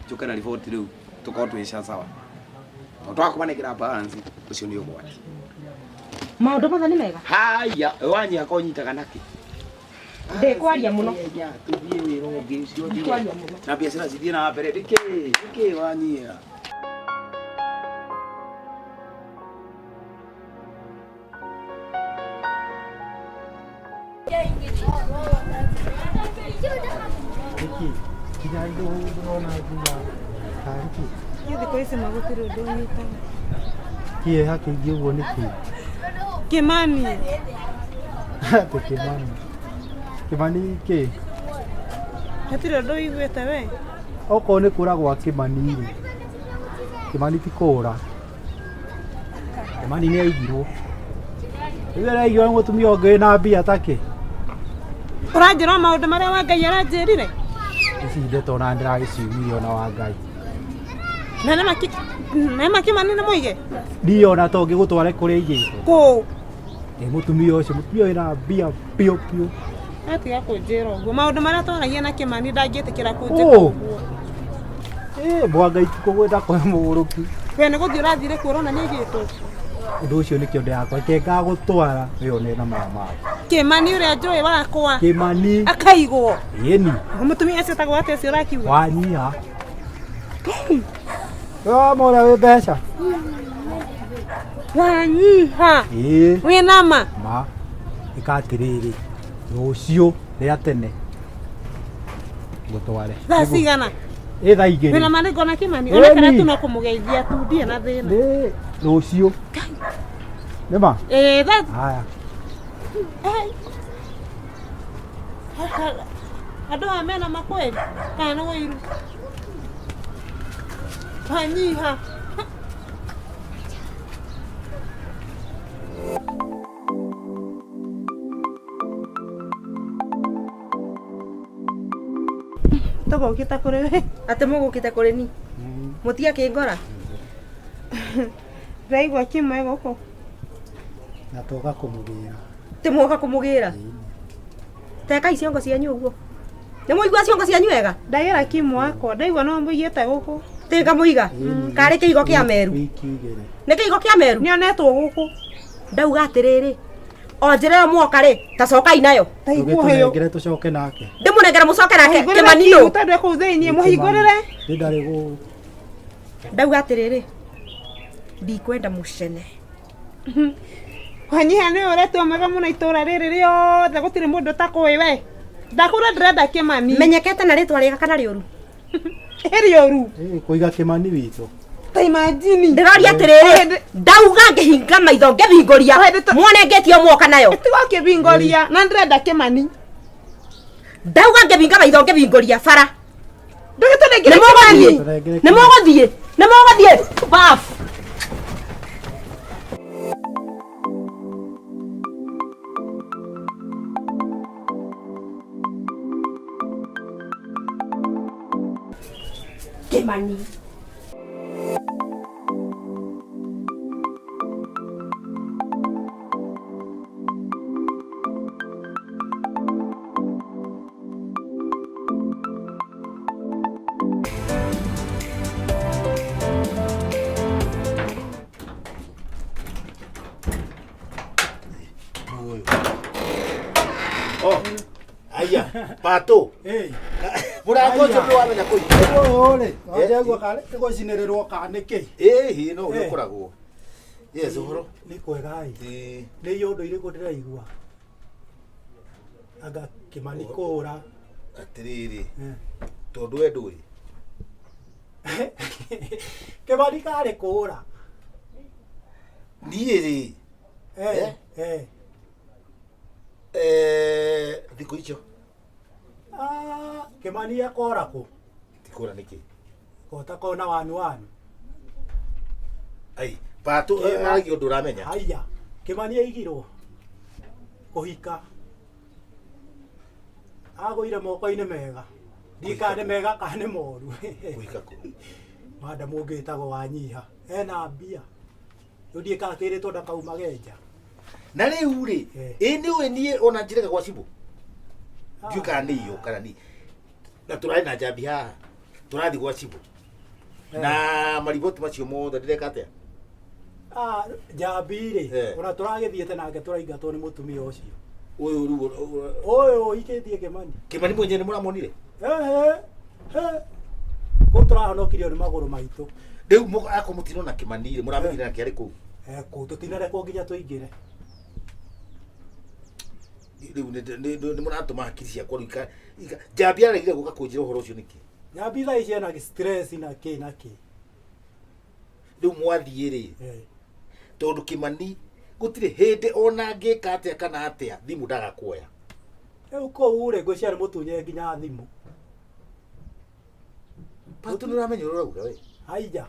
A: Njũke na riboti rĩu tũkorwo twĩ sawa. Tondũ twakũmanengera balance ũcio nĩ ũgwati.
C: Maũndũ mothe nĩ mega.
A: Haiya wanyiha ko ũnyitaga nakĩ?
C: Ndikwaria mũno.
A: Tũthiĩ wĩra ũngĩ ũcio ũthire.
C: Ndikwaria mũno.
A: Na biacara cithiĩ na mbere. Nĩkĩ? Nĩkĩ wanyia?
H: Nĩkĩ? Nginya ndĩrona nginya tarĩ kĩ?
B: Niĩ thikũ ici ma gũtirĩ ũndũ ũnyitaga.
H: Kĩeha kĩingĩ ũguo nĩkĩ?
B: Kĩmani.
H: Atĩ Kĩmani. Kĩmani kĩ?
B: Hatirĩ ũndũ ũiguĩte we?
H: Okorwo nĩ kũra gwa Kĩmani rĩ, Kĩmani ti kũra. Kĩmani nĩ aigirwo. Rĩu araigirwo nĩ mũtumia ũngĩ wĩna mbia takĩ.
B: Ũranjĩra o maũndũ marĩa wa Ngai aranjĩrire?
H: Ici ndeto ona ndĩragĩciumire ona wa Ngai.
B: Na nĩma nĩma Kĩmani nĩ mũige?
H: Niĩ ona to ngĩgũtware kũrĩa aigĩtwo.
B: Kũ?
H: Ĩ mũtumia ũcio, mũtumia wĩna mbia biũ biũ.
B: Atiga kũnjĩra ũguo. Maũndũ marĩa twaragia na Kĩmani ndangĩtĩkĩra kũnjĩka
H: Ũ.
B: ũguo.
H: Ĩ mwangai kũgwĩta kwĩ mũgũrũki.
B: We nĩ gũthiĩ ũrathire kuo ũrona nĩ aigĩtwo.
H: Ũndũ ũcio nĩkĩo ndĩrakwa. Reke ngagũtwara wĩyonere na maya maku.
B: Kĩmani ũrĩa njũĩ wakwa.
H: Kĩmani.
B: Akaigwo.
H: Ĩni.
B: Mũtumia ũcio etagwo atĩa ũcio ũrakiuga?
H: Wanyiha. Wama ũrĩa wĩ mbeca.
B: Wanyiha.
H: Ĩĩ.
B: Wĩna ma?
H: Ma. Ĩka atĩrĩrĩ. Rũciũ rĩa tene. Ngũtware.
B: Thaa cigana?
H: Ĩ thaa igĩrĩ.
B: Wĩna ma nĩngona Kĩmani?
H: Ĩni.
B: Ona kana tu no kũmũgeithia tu ndirĩ na thĩna.
H: Nĩ rũciũ. Nĩ ma?
B: Ĩĩ thaa
H: Haya.
B: Andũ aya mena makweli kana nĩ wĩiru? Wanyiha. Tũgũkĩte kũrĩ we.
C: Atĩ mũgũkĩte kũrĩ ni? Mũtiakĩngora?
B: Ndaigua kĩmwe gũkũ.
H: Na toka kũmũgĩra.
C: Tĩ mwoka kũmũgĩra? Tekai ciongo cianyu ũguo. Nĩ mũigua ciongo cianyu wega?
B: Ndagĩra kimwe wakwa, ndaigua no mũigĩte gũkũ.
C: Tĩ ngamũiga? Karĩ kĩigo kĩa Meru?
H: Wiki igĩrĩ.
C: Nĩ kĩigo kĩa Meru?
B: Nĩonetwo gũkũ.
C: Ndauga atĩrĩrĩ, o njĩra ĩyo mwoka rĩ, ta cokai nayo.
H: Tũgĩtũnengere tũcoke nake.
C: Ndĩmũnengere mũcoke nake
B: Mũhingũrĩre
C: Kĩmani
B: kiu
C: nũ?
B: tondũ e kũu thĩiniĩ, mũhingũrĩre.
H: Nĩ ndarĩ gũkũ.
C: Ndauga atĩrĩrĩ, ndikwenda mũcene.
B: Wanyiha nĩwe ũretwo mwega mũno itũra rĩrĩ rĩothe gũtirĩ mũndũ ũtakũĩ we. Ndakũra ndĩrenda Kĩmani.
C: Menyekete na rĩtwa rĩega kana rĩũru?
B: Rĩũru.
H: Ĩ kũiga Kĩmani witũ.
B: Ta imagine.
C: Ndĩroria atĩrĩrĩ, ndauga ngĩhinga maitho ngĩthingũria, mwone ngĩtio mwoka nayo.
B: Tiga ũkĩbingũria, na ndĩrenda Kĩmani.
C: Ndauga ngĩhinga maitho ngĩbingũria bara.
B: Ndũgĩtũnengere
C: Nĩ mũgũthiĩ.
B: Kĩmani.
C: Nĩ mũgũthiĩ. Nĩ mũgũthiĩ. Bafu. Kĩmani.
G: Oh, aya, pato. Mũrango ũcio nĩ wamenya kũiga.
H: Ũyũ rĩ, wanjegua karĩ gũcinĩrĩrwo kana nĩkĩ?
G: Ĩĩ, no ũrĩa ũkoragwo. Yes, ũhoro.
H: Nĩ kwega ĩ. Nĩ iũndũ irĩkũ ndĩraigua? Anga Kĩmani kũra.
G: Atĩrĩrĩ, tondũ we ndũĩ.
H: Kĩmani karĩ kũra.
G: Niĩ rĩ,
H: Eh, eh.
G: thikũ icio
H: Ah, Kĩmani akora kũ?
G: tikũra nĩkĩ?
H: Kota kona wanu wanu.
G: Ai, pato aragia ũndũ ũramenya.
H: Haiya, Kĩmani aigirwo kũhika. Agũire moko-inĩ mega. Ndiũĩ kana nĩ mega kana nĩ moru.
G: Kũhika kũ?
H: Madam ũngĩ wĩtagwo Wanyiha. Ena mbia. Rĩu ndiũĩ kana kĩrĩtwo ndakaumage nja.
G: Na rĩu rĩ, ĩ nĩ ũĩ niĩ ona njĩrĩga gwa cibũ. Ndiũĩ kana nĩ iyo kana nĩ na tũrarĩ na njambi haha. Tũrathiĩ gwa cibũ. Na mariboti macio mothe ndĩreka atĩa?
H: Ah, njambi rĩ, ona tũragĩthiĩte nake tũraingatwo nĩ mũtumia ũcio.
G: Ũyũ rĩu
H: Ũyũ ũhikĩtie Kĩmani.
G: Kĩmani mwenyewe nĩ mũramonire?
H: Ehe. He. Kũu tũrahonokirio nĩ magũrũ maitũ.
G: Rĩu akorwo mũtinona Kĩmani rĩ, mũramenyire nake arĩ kũu.
H: Eh, kũu tũtinarekwo nginya tũingĩre.
G: Rĩu nĩ mũratũma hakiri ciakwa rĩu njambi aregire gũka kũnjĩra ũhoro ũcio nĩkĩ?
H: Nyambi thaa ici ena stress na kĩ na kĩ.
G: Rĩu mwathiĩ rĩ, tondũ Kĩmani gũtirĩ hĩndĩ ona angĩka atĩa kana atĩa thimũ ndagakuoya.
H: Rĩu kũu rĩ, ngwĩciria nĩ mũtunye nginya thimũ.
G: Pato nĩ ũramenya ũrĩa ũrauga we?
H: Aija.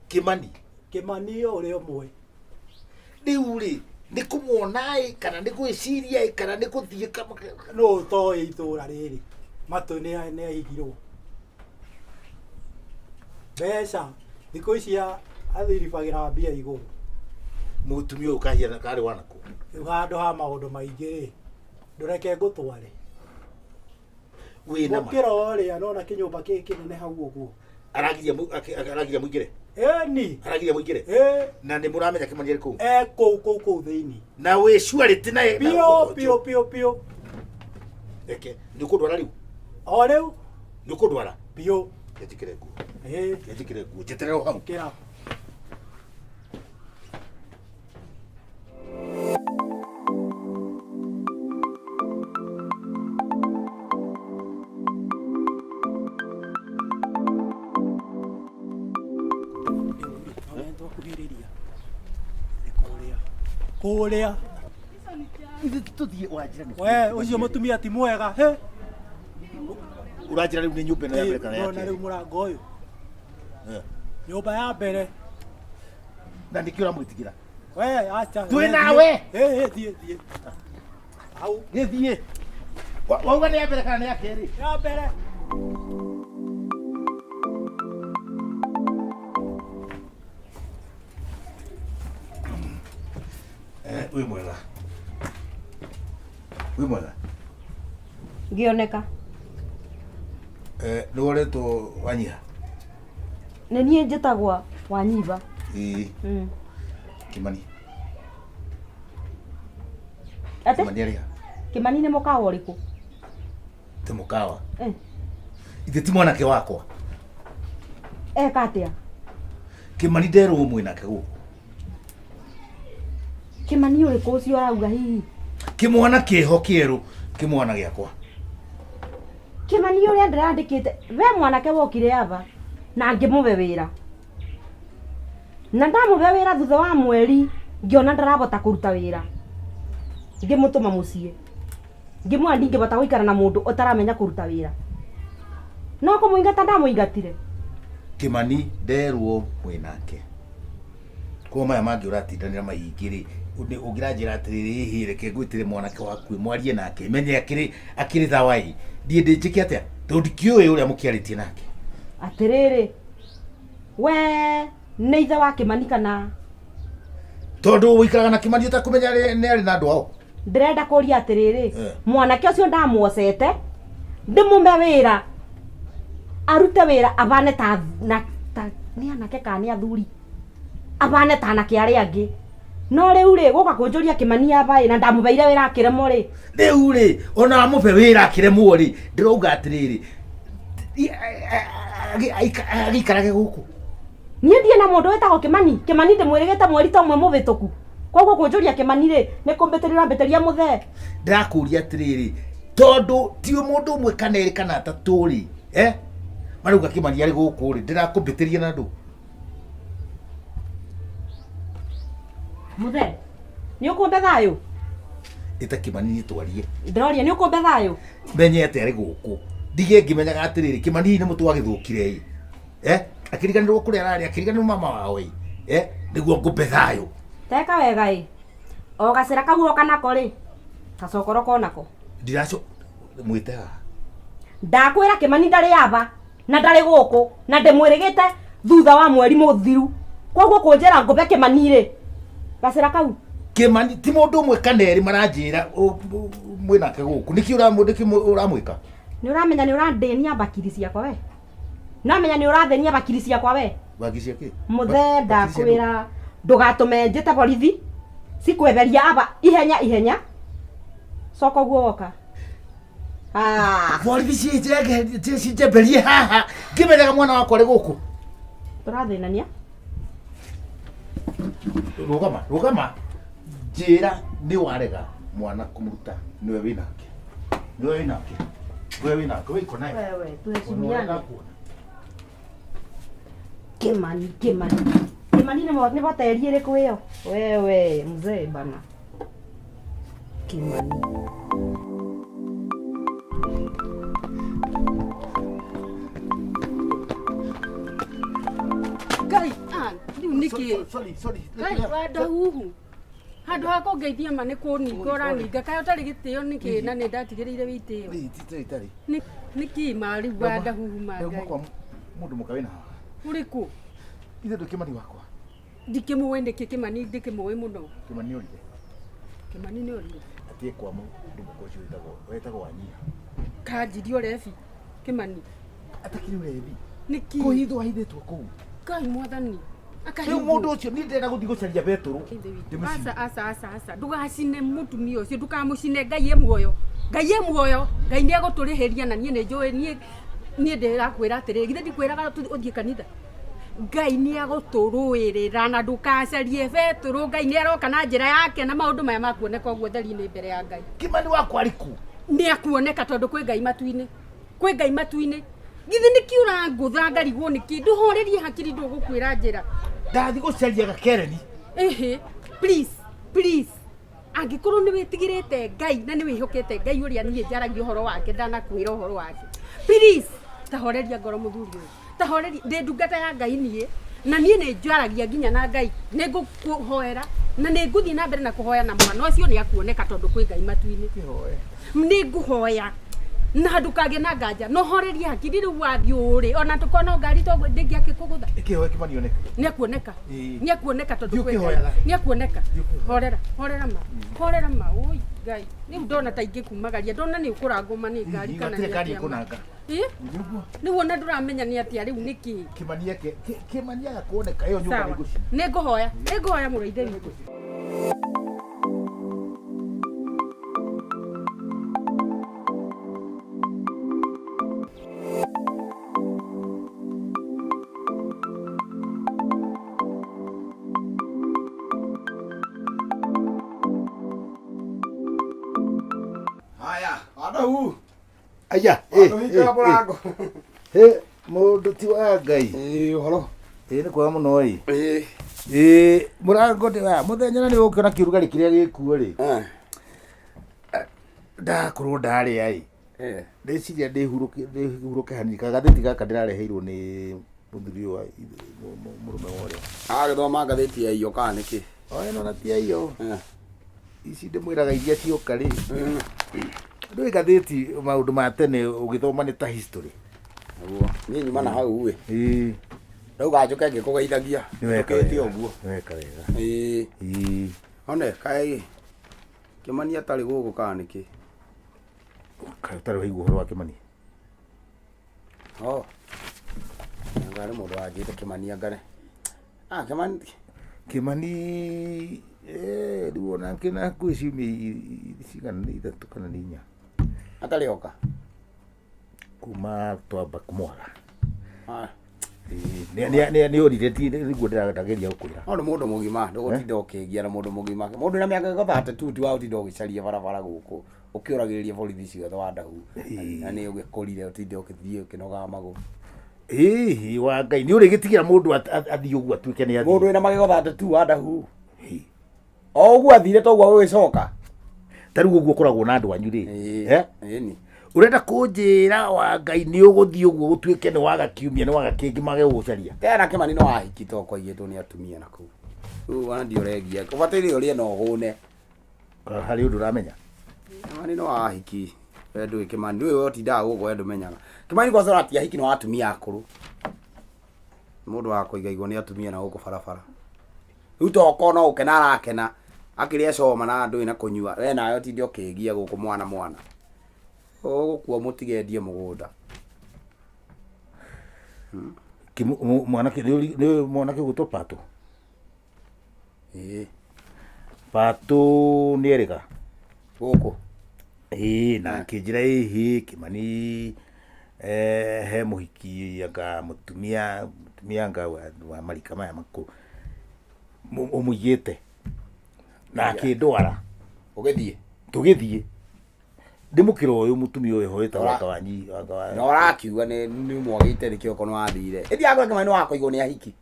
G: Kĩmani.
H: Kĩmani ũrĩa ũmwe.
G: Rĩu rĩ, nĩ kũmuona ĩ kana nĩ gwĩciria ĩ kana nĩ gũthiĩ
H: Nũ ũtoĩ itũra rĩrĩ? Matũ nĩ aigirwo. Mbeca thikũ ici athiribagĩra mbia igũrũ.
G: Mũtumia ũyũ kahiana karĩ wanakũ?
H: Rĩu handũ ha maũndũ maingĩ rĩ, ndũreke ngũtware.
G: Wĩna ma?
H: Mũkĩra ũrĩa nona kĩnyũmba kĩ kĩnene hau ũguo.
G: Aragiria aragiria mũingĩre?
H: Ĩni.
G: Aragiria mũingĩre?
H: Ĩ.
G: Na nĩ mũramenya Kĩmani arĩ kũu?
H: E kũu kũu kũu thĩinĩ.
G: Na wĩ surety naye?
H: Biũ biũ biũ biũ.
G: Reke, nĩ ũkũndwara rĩu?
H: O rĩu.
G: Nĩ ũkũndwara?
H: Biũ.
G: Njĩkĩre nguo.
H: Ĩ.
G: Njĩkĩre nguo. Njeterera o hau.
H: Kĩra. Kũrĩa.
G: Tũthiĩ wanjĩra nĩ.
H: We ũcio mũtumia ti mwega. He.
G: Ũranjĩra rĩu nĩ nyũmba ĩno ya mbere kana ya
H: Ndona rĩu
G: kerĩ?
H: mũrango ũyũ. Nyũmba ya mbere.
G: Na nĩkĩ ũramwĩtigĩra?
H: We acha.
G: Twĩ nawe.
H: Ĩ thiĩ thiĩ. Hau.
G: Gĩthiĩ. Wauga nĩ ya mbere kana nĩ ya kerĩ?
H: Ya mbere.
G: Wĩ mwega. Wĩ mwega.
C: Ngĩoneka.
G: Nĩ woretwo Wanyiha?
C: Nĩ niĩ njĩtagwo Wanyiba.
G: Ĩĩ. Kĩmani.
C: Atĩ?
G: Kĩmani arĩ ha?
C: Kĩmani nĩ mũkawa ũrĩkũ?
G: Ti mũkawa.
C: Eh.
G: Ithe ti mwanake wakwa.
C: Eka atĩa?
G: Kĩmani nderwo mwĩ nake gũkũ.
C: Kĩmani ũrĩkũ ũcio ũrauga hihi?
G: Kĩmwana kĩho kĩerũ, kĩmwana gĩakwa.
C: Kĩmani ũrĩa ndĩrandĩkĩte, we mwanake wokire aba na ngĩmũhe wĩra. Na ndamũhe wĩra thutha wa mweri ngĩona ndarabota kũruta wĩra. Ngĩmũtũma mũciĩ. Ngĩmwĩra ndingĩbota gũikara na mũndũ ũtaramenya kũruta wĩra. No kũmũingata ndamũingatire.
G: Kĩmani nderwo mwĩ nake. Koguo maya mangĩ ũratindanĩra maingĩ rĩ, ũngĩranjĩra atĩrĩrĩ, ĩhĩ reke ngwĩtĩre mwanake waku mwarie nake, menye akĩrĩ akĩrĩ thawa ĩ. Ndiĩ ndĩnjĩke atĩa? Tondũ ndikĩũĩ ũrĩa mũkĩarĩtie nake.
C: Atĩrĩrĩ, we nĩ ithe wa Kĩmani kana?
G: Tondũ ũikaraga na Kĩmani ũtakũmenya nĩ arĩ na andũ ao.
C: Ndĩrenda kũria atĩrĩrĩ, mwanake ũcio ndamwocete, ndĩmũme wĩra, arute wĩra abane ta na ta nĩ anake kana nĩ athuri, abane ta anake arĩa angĩ. No rĩu rĩ, gũka kũnjũria Kĩmani aba ĩ, na ndamũbeire wĩra akĩremwo rĩ.
G: Rĩu rĩ, ona wamũbe wĩra akĩremwo rĩ, ndĩrauga atĩrĩrĩ, agĩikarage gũkũ.
C: Niĩ ndirĩ na mũndũ wĩtagwo Kĩmani. Kĩmani ndĩmwĩrĩgĩte mweri ta ũmwe mũhĩtũku. Koguo kũnjũria Kĩmani rĩ, nĩ kũmbĩtĩria ũrambĩtĩria mũthee.
G: Ndĩrakũria atĩrĩrĩ, tondũ ti mũndũ ũmwe kana erĩ kana atatũ rĩ, marauga Kĩmani arĩ gũkũ rĩ, ndĩrakũmbĩtĩria na ndũ.
C: Mũthee, nĩ ũkũmbe thayũ?
G: Ĩta Kĩmani niĩ twarie.
C: Ndĩroria nĩ ũkũmbe thayũ?
G: Menye atĩ arĩ gũkũ. Ndige ngĩmenyaga atĩrĩrĩ, Kĩmani hihi nĩ mũtwe wagĩthũkire ĩ. Akĩriganĩrwo kũrĩa ararĩ, akĩriganĩrwo mama wao ĩ. Nĩguo ngũmbe thayũ.
C: Teka wega ĩ. O gacĩra kau oka nako rĩ, gacokoro konako.
G: Ndiraco mwĩte haha.
C: Ndakwĩra Kĩmani ndarĩ aba na ndarĩ gũkũ na ndĩmwĩrĩgĩte thutha wa mweri mũthiru. Koguo kũnjĩra ngũbe Kĩmani rĩ, gacĩra kau.
G: Kĩmani ti mũndũ ũmwe kana erĩ maranjĩra mwĩ nake gũkũ. Nĩkĩ ũramwĩka?
C: Nĩ ũramenya nĩ ũrandĩnia bakiri ciakwa we. Nĩ ũramenya nĩ ũrathĩnia bakiri ciakwa we.
G: Bakiri cia kĩ?
C: Mũthee ndakwĩra ndũgatũme njĩte borithi cikweberia aba ihenya ihenya. Coka ũguo woka.
G: Borithi cinjemberie haha ngĩmenyaga mwana wakwa arĩ gũkũ.
C: Tũrathĩnania.
G: Rũgama, rũgama. Njĩra nĩ warega. Mwana kũmũruta nĩwe wĩnake. Nĩwe wĩnake. Wewe wĩnake, wewe iko naye.
C: Wewe tuheshimiane. Kimani, Kimani. Kimani nĩ hoteli ĩrĩkũ ĩyo? Wewe mzee bana. Kimani.
I: Ngai, ah, rĩu nĩkĩ?
G: Sorry, sorry.
I: Ngai, wandahuhu. Handũ ha kũngeithia ma nĩ kũninga ũraninga kaĩ ũtarĩ gĩtĩo nĩkĩ na nĩ ndatigĩrĩire wĩtĩo.
G: Itarĩ.
I: Nĩkĩ ma rĩu wandahuhu ma
G: Ndauma
I: Ngai?
G: kwa mũndũ mũka wĩna haha.
I: Ũrĩkũ?
G: Ithe ndũ Kĩmani wakwa.
I: Ndikĩmũĩ nĩkĩ Kĩmani ndikĩmũĩ mũno.
G: Kĩmani orire.
I: Kĩmani nĩ orire.
G: Atie kwa mũndũ mũka ũcio wetagwo Wanyiha.
I: Kanjirie ũrebi Kĩmani.
G: Atakĩrĩ ũrebi.
I: Nĩkĩ?
G: Kũhithwo ahithĩtwo kũu.
I: Ngai mwathani.
G: Rĩu mũndũ ũcio niĩ ndĩrenda gũthiĩ gũcaria betũrũ.
I: Aca aca aca aca ndugacine mũtumia ũcio ndũkamũcine Ngai e muoyo Ngai e muoyo Ngai nĩ egũtũrĩhĩria na niĩ nĩ njũĩ niĩ niĩ ndĩrakwĩra atĩrĩrĩ githĩ ndikwĩraga ũthiĩ kanitha Ngai nĩ egũtũrũĩrĩra na ndũkacarie betũrũ Ngai nĩ aroka na njĩra yake na maũndũ maya makuoneka ũguo theri-inĩ mbere ya Ngai.
G: Kĩmani wakwa arĩ kũ?
I: Nĩ akuoneka tondũ kwĩ Ngai matu-inĩ kwĩ Ngai matu-inĩ githĩ nĩkĩ ũrangũtha ngarigwo nĩkĩ ndũhorerie hakiri ndũgũkwĩra njĩra
G: Ndathiĩ gũcaria gakereni.
I: Ĩhĩ, please, please. Angĩkorwo nĩ wĩtigĩrĩte Ngai na nĩ wĩhokete Ngai ũrĩa niĩ njaragia ũhoro wake ndanakwĩra ũhoro wake. Please, tahoreria ngoro mũthuri ũyũ. Tahoreria, ndĩ ndungata ya Ngai niĩ na niĩ nĩ njaragia nginya na Ngai. Nĩ ngũkũhoera na nĩ ngũthiĩ na mbere na kũhoya na mwana ũcio nĩ akuoneka tondũ kwĩ Ngai matu-inĩ. Nĩ ngũhoya na ndũkagĩe na nganja no horerie hakiri rĩu wathiĩ ũrĩ ona tũkona ngari to ndĩngĩakĩkũgũtha.
G: Ĩkĩhoe Kĩmani oneke.
I: Nĩ akuoneka.
G: Ĩĩ.
I: Nĩ akuoneka tondũ
G: Thiĩ
I: kwĩ Ngai.
G: ũkĩhoyaga.
I: Nĩ akuoneka. Horera, horera ma. Horera ma. Oi Ngai. Rĩu ndona ta ingĩkumagaria ndona nĩ ũkũrangũma nĩ ngari kana
G: Hatirĩ
I: nĩ
G: ngari
I: atĩa ma.
G: ĩkũnanga.
I: Ĩ? Rĩu ona ndũramenya nĩ atĩa rĩu nĩkĩ?
G: Kĩmani eke Kĩmani aga kuoneka ĩyo nyũmba
I: Sawa.
G: nĩ ngũcina.
I: Nĩ ngũhoya. Nĩ ngũhoya mũrũ ithe witũ.
A: Haya, wandahu.
G: Aya,
A: Wandahu hingũra mũrango.
G: He, mũndũ ti wa Ngai.
A: Ĩĩ, ũhoro.
G: Ĩĩ nĩ kwega mũno ĩ.
A: Ĩĩ.
G: Ĩĩ, mũrango ndĩ wa mũthenya na nĩ ũkĩona kĩũrugarĩ kĩrĩa gĩkuo rĩ. Ndakorwo ndarĩa ĩ. Ndĩciria ndĩhurũke hanini kagathĩti gaka ndĩrareheirwo nĩ mũthuri ũyũ wa mũrũme wa ũrĩa.
A: Agĩthoma ngathĩti ya iyo kana nĩkĩ?
G: O ĩno na ti ya iyo. Ici ndĩmwĩraga iria cioka rĩ. Ndũĩ ngathĩti maũndũ ma tene ũgĩthoma nĩ ta history.
A: Nĩguo. Niĩ nyuma na hau ĩ.
G: Ĩĩ.
A: Rĩu ganjũke ngĩkũgeithagia.
G: Nĩ weka
A: Ũkĩte
G: wega.
A: ũguo.
G: Nĩ weka wega.
A: Ĩĩ.
G: Ĩĩ.
A: One kaĩ Kĩmani atarĩ gũkũ kana nĩkĩ?
G: Kaĩ ũtarĩ waigua ũhoro wa Kĩmani?
A: Oh. Anga nĩ mũndũ wanjĩte Kĩmani angane. Ah, Kĩmani.
G: Kĩmani rĩu ona kĩna kwĩ ciumia cigana nĩ ithatũ kana nĩ inya.
A: Atarĩ oka.
G: Kuma twamba kũmwaga.
A: Ah.
G: Nĩ orire ti nĩguo ndĩrageria gũkwĩra.
A: No nĩ mũndũ mũgima ndũgũtinda ũkĩgia na mũndũ mũgima. Mũndũ wĩna mĩaka 32 ti wa gũtinda ũgĩcaria barabara gũkũ ũkĩũragĩrĩria borithi ciothe wa ndahu. Na nĩ ũgĩkũrire ũtinde ũkĩthiĩ ũkĩnogaga magũrũ.
G: Ĩĩ wa Ngai nĩ ũrĩgĩtigĩra mũndũ athiĩ ũguo atuĩke nĩ athiĩ.
A: Mũndũ wĩna magego 32 wa ndahu. O ũguo athire toguo gũgĩcoka.
G: Ta rĩu ũguo ũkoragwo na andũ anyu rĩ. Eh?
A: Ĩni.
G: Ũrenda kũnjĩra wa Ngai nĩ ũgũthiĩ ũguo gũtuĩke nĩ waga kiumia nĩ waga kĩngĩ mage gũgũcaria.
A: Tena Kĩmani no ahiki to kwaigĩtwo nĩ atumia na kũu. Rĩu ona ndiũregia. Ũbataire ũrĩe na ũhũne.
G: Harĩ ũndũ ũramenya.
A: Kĩmani no ahiki. We ndũĩ Kĩmani ndũĩ we ũtindaga gũkũ we ndũmenyaga. Kĩmani kwanza ũratia ahiki no atumia akũrũ. Mũndũ wa kũigaigwo nĩ atumia na gũkũ barabara. Rĩu toko no gũkena arakena akĩrĩa coma na ndũĩ na kũnyua. We nawe ũtinde ũkĩgia gũkũ mwana mwana. Ũgũkua mũtigendie mũgũnda.
G: Mwanake nĩ mwanake ũgwĩtwo Patũ.
A: Ĩĩ.
G: Patũ nĩ erĩga.
A: Gũkũ.
G: Ĩĩ na akĩnjĩra ĩhĩ Kĩmani he mũhiki anga mũtumia mũtumia anga wa marika maya makũrũ ũmũigĩte na akĩndwara.
A: Ũgĩthiĩ?
G: Tũgĩthiĩ ndĩmũkĩra ũyũ mũtumia ũyũ wĩtagwo anga wanyi anga wa
A: Na ũrakiuga nĩ nĩ mwagĩte nĩkĩo okorwo wathire. Ĩthiaga kũrĩa Kĩmani nĩ wakũigwo nĩ ahiki.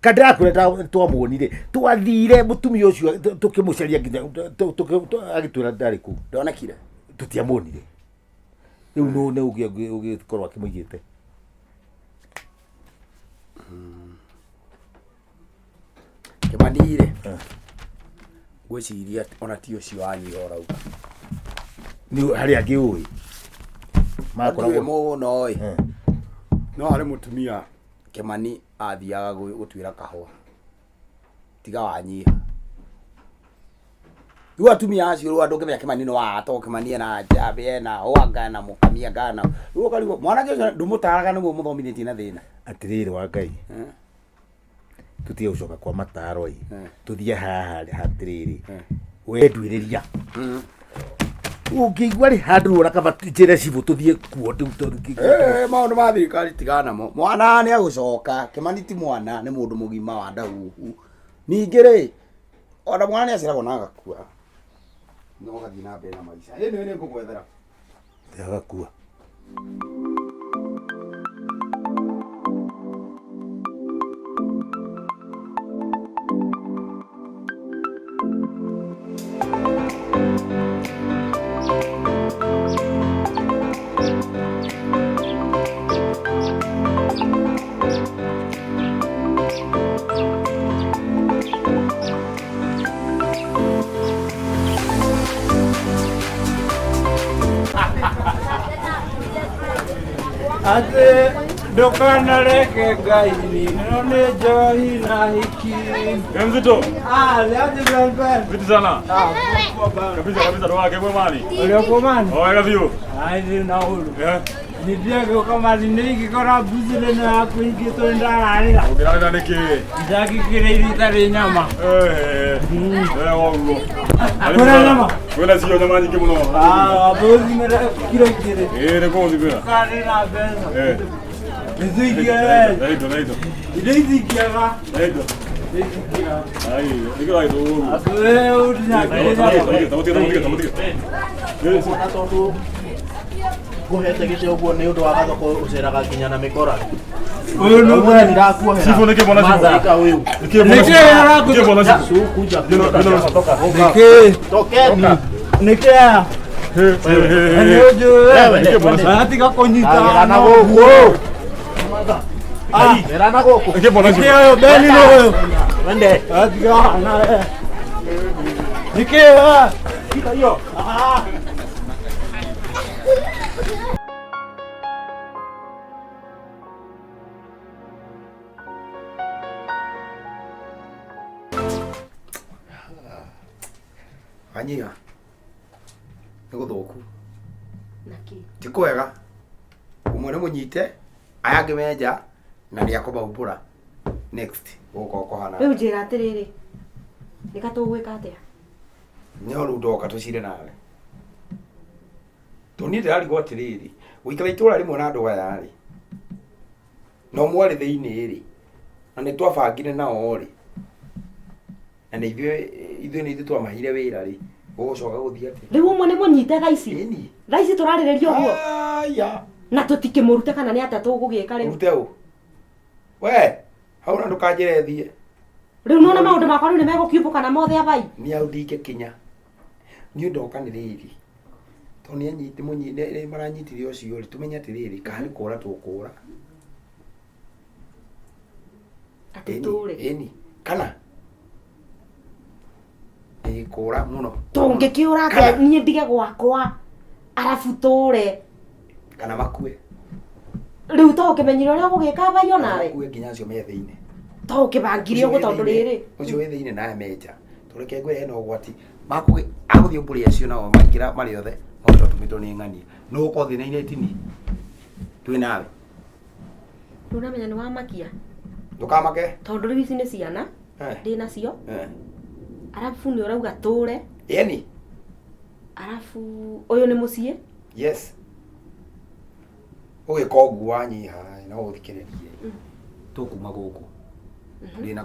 G: Kandĩrakwĩra twamuonire twathire mũtumia ũcio tũkĩmũcaria nginya agĩtwĩra ndarĩ kũu.
A: Ndonekire.
G: Tũtiamuonire. Rĩu nũ nĩ ũngĩ ũngĩkorwo akĩmũigĩte.
A: Kĩmani rĩ, ngwĩciria ona ti ũcio wanyiha ũrauga.
G: Nĩ harĩ angĩ ũĩ.
A: Makoragwo mũno ĩ. No harĩ mũtumia Kĩmani athiaga gũtuĩra kahũa. Tiga wanyiha. Rĩu atumia acio rĩu andũ ũngĩmenya Kĩmani nĩ wa to Kĩmani ena njambĩ ena hwanga ena mũkamia ngana. Rĩu ũkarigwo mwanake ũcio ndũmũtaraga nĩguo mũthomithĩtie na thĩna.
G: Atĩrĩrĩ wa Ngai. Tũtige gũcoka kwa mataro ĩ. Tũthiĩ haha hatĩrĩrĩ. We nduĩrĩria. Ũngĩigua rĩ handũ wona kaba njĩre cibũ tũthiĩ kuo rĩu
A: Eh, maũndũ ma thirikari tigana namo. Mwana nĩ agũcoka. Kĩmani ti mwana nĩ mũndũ mũgima wa ndahuhu. Ningĩ rĩ ona mwana nĩ aciaragwo na agakua. No ũgathiĩ na mbere na maica. Ĩ nĩ ngũgwethera.
G: Agakua.
J: Atĩ ndũkanareke Ngai ninwo nĩ njohi na hiki.
E: Mzito.
J: Ah, niaje Ben.
E: Vipi sana?
J: Ah, poa bana.
E: Kabisa kabisa ndo wake kwa mani.
J: Ũrĩa kwa mani?
E: Oh, wega biũ.
J: Ai, ndirĩ na ũru. Nithiĩ gũka mani nĩ ingĩkora mbuzi ĩno yaku ingĩtwo ndararĩra.
E: Ũngĩrarĩra nĩkĩ?
J: Ndangĩkĩrĩire itarĩ nyama.
E: Eh. Eh, woguo.
J: Kwĩna nyama?
E: Kwĩna cio nyama nyingĩ mũno.
J: Ah, wambe kiro igĩrĩ.
E: Ĩĩ, nĩ kũũthimĩra.
J: Karĩ na mbeca.
E: Eh.
J: Nĩtũingĩre.
E: Thaitũ, thaitũ.
J: Indo ici ingĩaga.
E: Thaitũ. Ai, nĩkĩo ragĩtwo ũguo.
J: Atũhe ũndinangĩrĩ nyama.
E: Tamũtige, tamũtige, tamũtige.
F: Ona tondũ ngũhete gĩtĩ ũguo nĩ ũndũ wa gathoko ũceraga nginya na mĩkora.
J: Ũyũ nĩ
F: Ũmũthĩ ndirakuohera.
E: Cibũ nĩkĩ mwana cibũ?
F: Mathaka ũyũ.
E: Nĩkĩ mwana
J: Nĩkĩ
E: cibũ?
J: arakũ-
E: Nĩkĩ mwana cibũ?
F: Kuja,
J: Nĩkĩ?
F: Tokeni.
J: Nĩkĩ aya? Nĩ ũnjũĩ. Aratiga kũnyita
F: Gerana gũkũ. Gerana gũkũ.
E: Nĩkĩ mwana cibũ?
J: Nĩkĩ ũyũ Beni nĩ ũyũ?
F: Wende.
J: Aratiga na Nĩkĩ aya? Ah.
A: Wanyiha. Nĩ gũthũku.
C: Naki.
A: Ti kwega. Ũmwe nĩ mũnyite, aya angĩ me nja na nĩ akũmaumbũra. Next gũgũkorwo kũhana.
C: Rĩu njĩra atĩrĩrĩ, nĩ ka tũgwĩka atĩa?
A: Nĩho rĩu ndoka tũcire nawe. Tondũ niĩ ndĩrarigwo atĩrĩrĩ, gũikara itũra rĩmwe na andũ aya rĩ, na ũmwe arĩ thĩinĩ rĩ, na nĩ twabangire nao rĩ, na nĩ ithuĩ ithuĩ nĩ ithuĩ twamaheire wĩra rĩ, gũgũcoka gũthiĩ atĩa?
C: Rĩu ũmwe nĩ mũnyite thaa ici? Thaa ici tũrarĩrĩria ũguo?
A: Aya.
C: Na tũtikĩmũrute kana nĩ atĩa tũgũgĩka rĩu?
A: Rute ũ? We, hau na ndũkanjĩre thiĩ.
C: Rĩu nĩwona maũndũ makwa rĩu nĩ megũkiumbũkana mothe abai?
A: Niĩ hau ndingĩkinya. Niĩ ndoka nĩ rĩrĩ. Tondũ nĩ anyiti nĩ maranyitire ũcio rĩ, tũmenye atĩrĩrĩ, kana nĩ kũra tũkũra.
C: Atĩ tũre.
A: Ĩni. Kana ĩ kũra mũno.
C: Tũngĩkĩũra atĩa niĩ ndige gwakwa arabu tũre.
A: Kana makue.
C: Rĩu to ũkĩmenyire ũrĩa ũgũgĩka abai onawe?
A: Makue nginya acio me thĩinĩ.
C: To ũkĩbangire ũguo tondũ rĩrĩ.
A: Ũcio wĩ thĩinĩ nawe me nja. Tũreke ngwĩre hena ũgwati. Makũgĩ agũthiĩ ũmbũre acio nao maingĩra marĩ othe. Maũndũ tũmĩtwo nĩ ng'ania. Nũ ũkorwo thĩna-inĩ tini. Twĩ nawe.
C: Ndũramenya nĩ wamakia.
A: Ndũkamake.
C: Tondũ rĩu ici nĩ ciana ndĩ nacio. Arabu nĩ ũrauga tũre.
A: Ĩni.
C: Arabu ũyũ nĩ mũciĩ.
A: Yes. Ũgĩka ũguo wanyiha no ũthikĩrĩrie. Tũkuma gũkũ. Ndĩna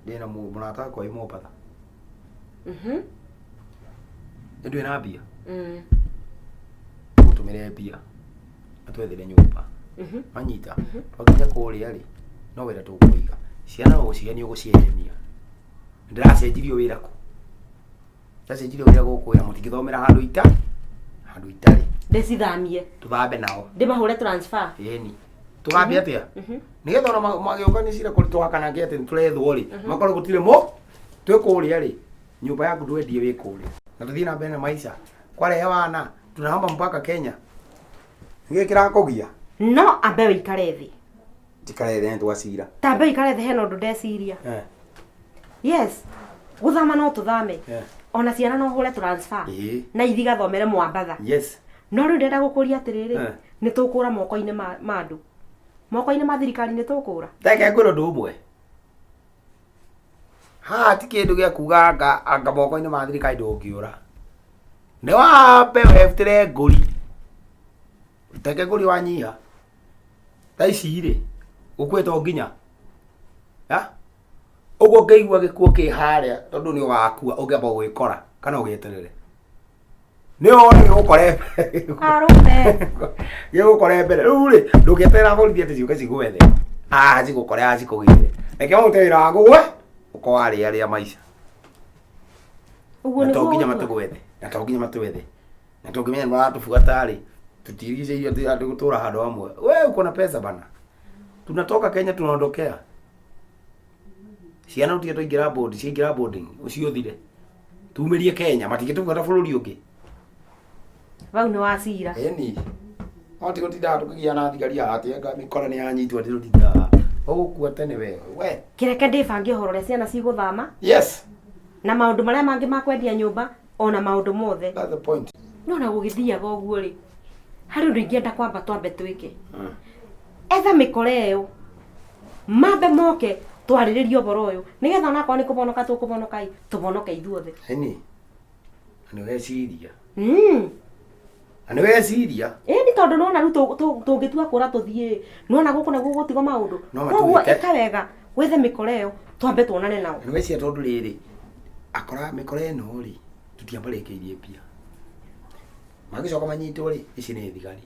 A: ndĩna mũrata wakwa wĩ Mombatha. Nĩ ndwĩ na mbia.
C: Mm.
A: Tũmũtũmĩre mbia. Atwethere nyũmba. Manyita. Twakinya kũrĩa rĩ, no wĩra tũkũiga. Ciana no gũcigenia ũgũcienyemia. Ndĩracenjirio wĩra kũ? Ndacenjirio wĩra gũkũ wĩra mũtingĩthomera handũ ita handũ itarĩ.
C: Ndĩcithamie.
A: Tũthambe nao.
C: Ndĩmahũre transfer.
A: Ĩni. Tũgambie atĩa? Nĩgetha ona magĩũka nĩ cira kũrĩ twakanange atĩ nĩtũrethwo rĩ, makorwo gũtirĩ mũ twĩ kũrĩa rĩ, nyũmba yaku ndwendie wĩ kũrĩa. Na tũthiĩ na mbere na maica. Kwarehe wana, tunahama mpaka Kenya. Nĩkĩ kĩrakũgia?
C: No ambe wĩikare thĩ.
A: Njikare thĩ nĩ twacira.
C: Ta ambe wĩikare thĩ hena ũndũ ndeciria.
A: Eh.
C: Yes. Gũthama no tũthame.
A: Eh.
C: Ona ciana no hũre transfer.
A: Ĩĩ.
C: Na ithi gathomere Mwambatha.
A: Yes.
C: No rĩu ndĩrenda gũkũria atĩrĩrĩ,
A: Eh.
C: nĩ tũkũra moko-inĩ ma ma andũ. Moko-inĩ ma thirikari nĩ tũkũra.
A: Reke ngwĩre ũndũ ũmwe. Haha ti kĩndũ gĩa kuga anga anga moko-inĩ ma thirikari ndũngĩũra. Nĩ wambe webutĩre ngũri. Teke ngũri wanyiha. Thaa ici rĩ, ũkuĩte o nginya. Ya? Ũguo ũngĩigua gĩkuũ kĩ harĩa tondũ nĩ ũgakua ũngĩamba gũgĩkora kana ũgĩeterere. Nĩ wone gĩgũkore
C: Arũme.
A: gĩgũkore mbere. Rĩu rĩ, ndũngĩeterera borithi atĩ ciũke cigwethe. Ah, cigũkore ah, cikũgĩre. Reke marute wĩra wa gũgwe, ũkorwo warĩa rĩa maica.
C: Ũguo
A: Na to
C: nĩguo
A: nginya
C: ũgũtua.
A: matũgwethe. Na to nginya matwethe. Na tũngĩmenya nĩ maratũbuata rĩ, tũtirigicĩirio atĩ andũ gũtũra handũ hamwe. We uko na pesa bana. Tunatoka Kenya tunaondokea. Ciana ũtige twaingĩra board, ciaingĩra boarding, ũcio ũthire. Tumĩrie Kenya, matingĩtũbuata bũrũri ũngĩ.
C: Vau nĩ wacira.
A: Ĩni. No ti gũtindaga tũkĩgia na thigari haha atĩ anga mĩkora nĩ yanyitwo atĩ tũtindaga. Ũgũkua tene we. We.
C: Kĩreke ndĩbange ũhoro ũrĩa ciana cigũthama
A: Yes.
C: na maũndũ marĩa mangĩ ma kwendia nyũmba ona maũndũ mothe.
A: That's the point.
C: No na gũgĩthiaga ũguo rĩ, harĩ ũndũ ingĩenda kwamba twambe twĩke. Etha mĩkora ĩyo mambe moke twarĩrĩrie ũhoro ũyũ nĩgetha onakorwo nĩ kũbonoka tũkũbonoka ĩ tũbonoke ithuothe.
A: Ĩni. Na nĩ weciria.
C: Mm.
A: Na nĩ weciria.
C: Ĩni tondũ nĩwona rĩu tũngĩtua kũra tũthiĩ nĩwona gũkũ naguo gũtigwo maũndũ.
A: No
C: Koguo
A: matwĩke.
C: ĩka wega wethe mĩkora ĩyo twambe tuonane nao.
A: Na nĩ weciria tondũ rĩrĩ, akora mĩkora ĩno rĩ, tũtiambarĩkĩirie mbia. Mangĩcoka manyitwo rĩ, ici nĩ thigari.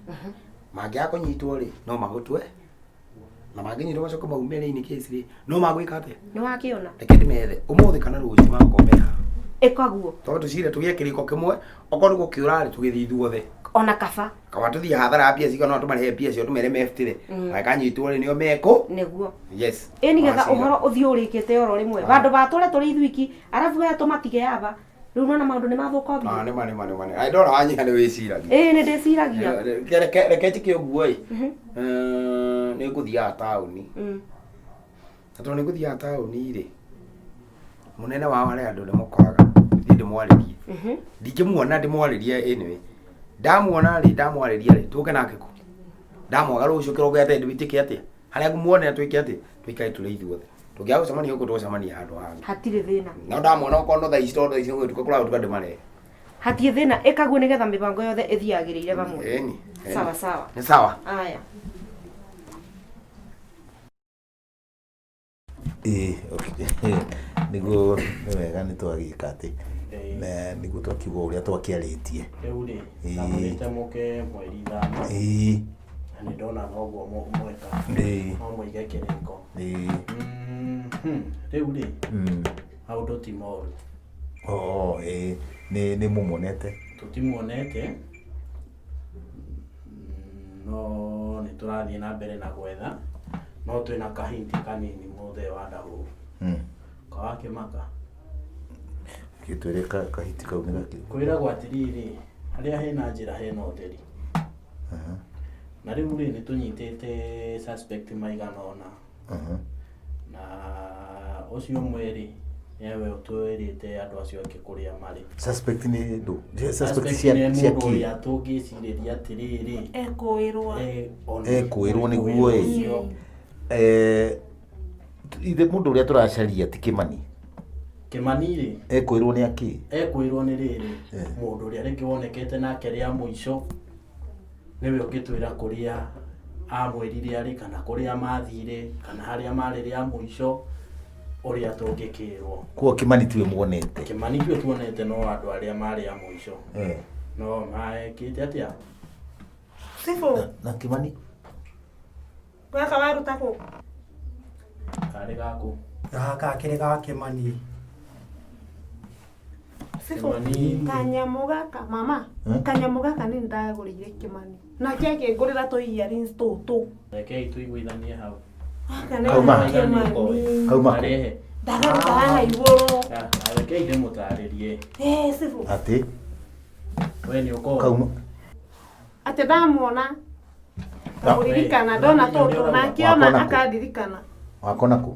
A: Mangĩaga kũnyitwo rĩ, no magũtue. Na mangĩnyitwo macoke maume rĩ, in case rĩ, no magwĩka atĩa?
C: Nĩwakĩona?
A: Reke ndĩmethe. Ũmũthĩ kana rũciũ magũkorwo me haha.
C: Ĩka guo.
A: Tondũ tũcire tũgĩe kĩrĩko kĩmwe, okorwo nĩ gũkĩũra rĩ, tũgĩthiĩ ithuothe.
C: Ona kaba.
A: Kaba tũthiĩ hathara mbia cigana ũna tũmarĩhe mbia ciao tũmere mebutĩre.
C: Mm.
A: Mangĩkanyitwo rĩ, nĩo mekũ.
C: Nĩguo.
A: Yes.
C: Ĩ nĩgetha
A: Wacira.
C: ũhoro ũthiĩ ũrĩkĩte oro rĩmwe. Vandũ va tũre tũrĩ ithuiki arabu aya tũmatige aba. Rĩu nĩwona maũndũ nĩ mathũka
A: Ah,
C: ũthiũ.
A: nĩ ma nĩ ma nĩ ma. Nĩ ndona wanyiha nĩ wĩciragia.
C: Ĩ nĩ ndĩciragia.
A: Reke reke njĩke ũguo ĩ. Nĩ ngũthiaga taũni.
C: Mm.
A: Na tondũ nĩ ngũthiaga taũni rĩ, mũnene wao harĩa andũ ndĩmũkoraga, thiĩ ndĩmwarĩrie. Ndingĩmuona ndĩmwarĩrie anyway. Ndamuona rĩ, ndamwarĩria rĩ, tũke nake kũ? Ndamwaga rũciũ kĩroko gĩa tene ndĩmĩtĩke atĩa? Harĩa ngũmuonera twĩke atĩa? Tũikare tũrĩ ithuothe. Tũngĩaga gũcemania gũkũ tũgũcemania handũ hangĩ.
C: Hatirĩ thĩna.
A: No ndamuona okorwo no thaa ici tondũ thaa ici nĩ gũgĩtuka kũragũtuka ndĩmarehe.
C: Hatirĩ thĩna ĩka guo nĩgetha mĩbango yothe ĩthiĩ yagĩrĩire hamwe.
A: Ĩni. ĩni.
C: Sawa sawa.
A: Nĩ sawa.
C: Aya.
G: Ĩĩ, okay. Nĩguo nĩ wega nĩ twagĩka atĩ na nĩguo twakiuga ũrĩa twakĩarĩtie.
F: Rĩu rĩ,
G: Ĩĩ.
F: ndamwĩrĩte mũke mweri ithano
G: Ĩĩ,
F: na nĩ ndona noguo mweka
G: Ĩĩ.
F: no mũige kĩrĩko.
G: ĩĩ.
F: Rĩu rĩ,
G: Mm.
F: maũndũ ti moru,
G: Oo, ĩĩ, nĩ nĩ mũmuonete.
F: tũtimuonete no nĩ tũrathiĩ na mbere na gwetha no twĩna kahinti kanini mũthee wa ndahũ kawakĩmaka
G: Gĩtwĩre kahiti kau nĩ gakĩ.
F: Kwĩragwo atĩrĩrĩ, harĩa hena njĩra hena ũtheri. Na rĩu rĩ nĩ tũnyitĩte suspect maigana ũna na ũcio ũmwe rĩ nĩwe ũtwĩrĩte andũ acio angĩ kũrĩa marĩ.
G: Suspect nĩ ndũ? Suspect
F: Suspect
G: cia
F: nĩ
G: cia
F: mũndũ
G: kĩ?
F: ũrĩa tũngĩcirĩria atĩrĩrĩ
B: Ekũĩrwo.
G: Ekũĩrwo nĩguo ĩ.
F: ũcio.
G: Ithe mũndũ ũrĩa tũracaria ti Kĩmani.
F: Kĩmani rĩ
G: Ekũĩrwo nĩ akĩ?
F: Ekwĩrwo nĩ rĩrĩ mũndũ ũrĩa rĩngĩ wonekete nake rĩa mũico nĩwe ũngĩtwĩra kũrĩa amwĩrire arĩ kana kũrĩa mathire kana harĩa marĩ rĩa mũico. Ũrĩa tũngĩkĩrwo.
G: Koguo Kĩmani tiwe muonete.
F: Kĩmani ithuĩ tuonete no andũ arĩa marĩ a mũico.
G: Eh.
F: No maekĩte atĩa?
B: Cibũ,
G: Na Kĩmani
B: gaka waruta kũ?
F: Karĩ gaku.
H: Gaka kĩrĩ ga Kĩmani.
B: Cibũ,
F: Kĩmani.
B: kanyamũ gaka, mama,
G: Eh?
B: kanyamũ gaka nĩ ndagũrĩire Kĩmani. Nake akĩngũrĩra tũ earrings tũtũ.
F: Rekei tũiguithanie hau.
B: Gaka nĩ
G: Kauma.
B: ga Kĩmani.
G: Kauma kũ?
F: Arehe.
B: Ndagaruta haha igũrũ.
F: Ah, Rekei ndĩmũtarĩrie.
B: Eh, cibũ.
G: Atĩ
F: We nĩ ũkoĩ.
G: kauma
B: Atĩ ndamuona. Kamũririkana, ndona tũtũ, na akĩona
G: Wakona kũ?
B: akandirikana.
G: Wakona kũ?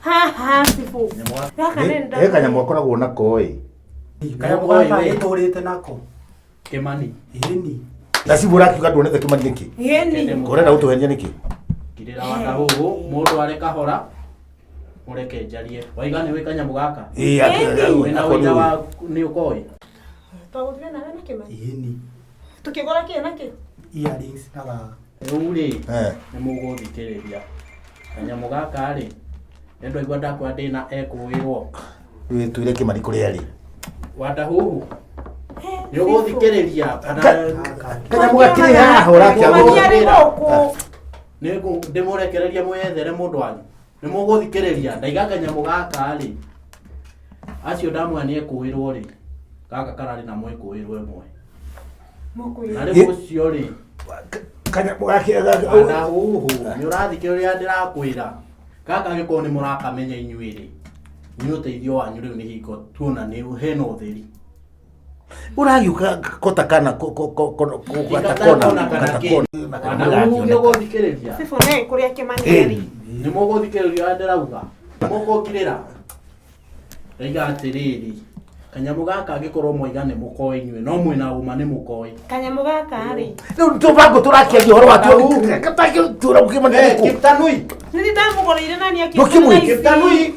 B: Haha, cibũ. Gaka nĩ
G: He kanyamũ akoragwo nako ĩ.
H: Kanyamũ gaka gĩtũrĩte nako.
F: Kĩmani.
H: Ĩni.
G: Na cibũ ũrakiuga nduonete Kĩmani nĩkĩ?
B: Ĩni.
G: Ũrenda gũtũhenia nĩkĩ?
F: Ngirĩra wakahuhu mũndũ arĩ kahora mũreke njarie waiga nĩ wĩ kanyamũ gaka
G: Ĩĩ,
B: Ĩni.
F: wĩna wĩra wa nĩ ũkoĩ
B: Twagũrire nawe na Kĩmani.
H: Ĩni.
B: Tũkĩgũra kĩ na kĩ?
H: Earrings na gaka.
F: Rĩu rĩ
G: Eh.
F: nĩ mũgũthikĩrĩria kanyamũ gaka rĩ nĩ ndaigua ndakwa ndĩna ekũĩrwo
G: Rĩu twĩre Kĩmani kũrĩa arĩ.
F: wandahuhu nĩ ũgũthikĩrĩria kana
G: Kanyamũ gakĩrĩ haha ũrakĩaga.
B: Kĩmani arĩ gũkũ.
F: nĩ ndĩmũrekereria mwĩyethere mũndũ wanyu nĩ mũgũthikĩrĩria ndaiga kanyamũ gaka rĩ acio ndamwĩra nĩ ekũĩrwo rĩ gaka kararĩ na mwĩkũĩrwo ĩmwe na rĩu ũcio rĩ
G: Kanyamũ gakĩ
F: Wanahuhu nĩ ũrathikĩrĩria ndĩrakwĩra gaka angĩkorwo nĩ mũrakamenya inyuĩ rĩ inyuĩ ũteithio wanyu rĩu nĩ hingo tuona nĩ hena ũtheri
G: Ũragiũka kota kana ko ko ko ko kata kona
F: Kona kana
G: kata
F: kĩ
G: kona.
F: Wanahuhu nĩ ũgũthikĩrĩria
B: Cibũ nĩ kũrĩa Kĩmani arĩ.
F: nĩ mũgũthikĩrĩria ũrĩa ndĩrauga nĩ mũkũngirĩra ndaiga atĩrĩrĩ kanyamũ gaka angĩkorwo mwaiga nĩ mũkoĩ inyuĩ no mwĩna ũma nĩ mũkoĩ
B: Kanyamũ gaka rĩ.
G: Rĩu tũbango tũrakĩaria ũhoro wa tuo tura Kĩmani arĩ kũ?
F: Kiptanui
B: Nĩ ndamũgũrĩire na nĩ
G: Ndũkĩmwĩ-
B: akĩngũrĩra ici.
F: Kiptanui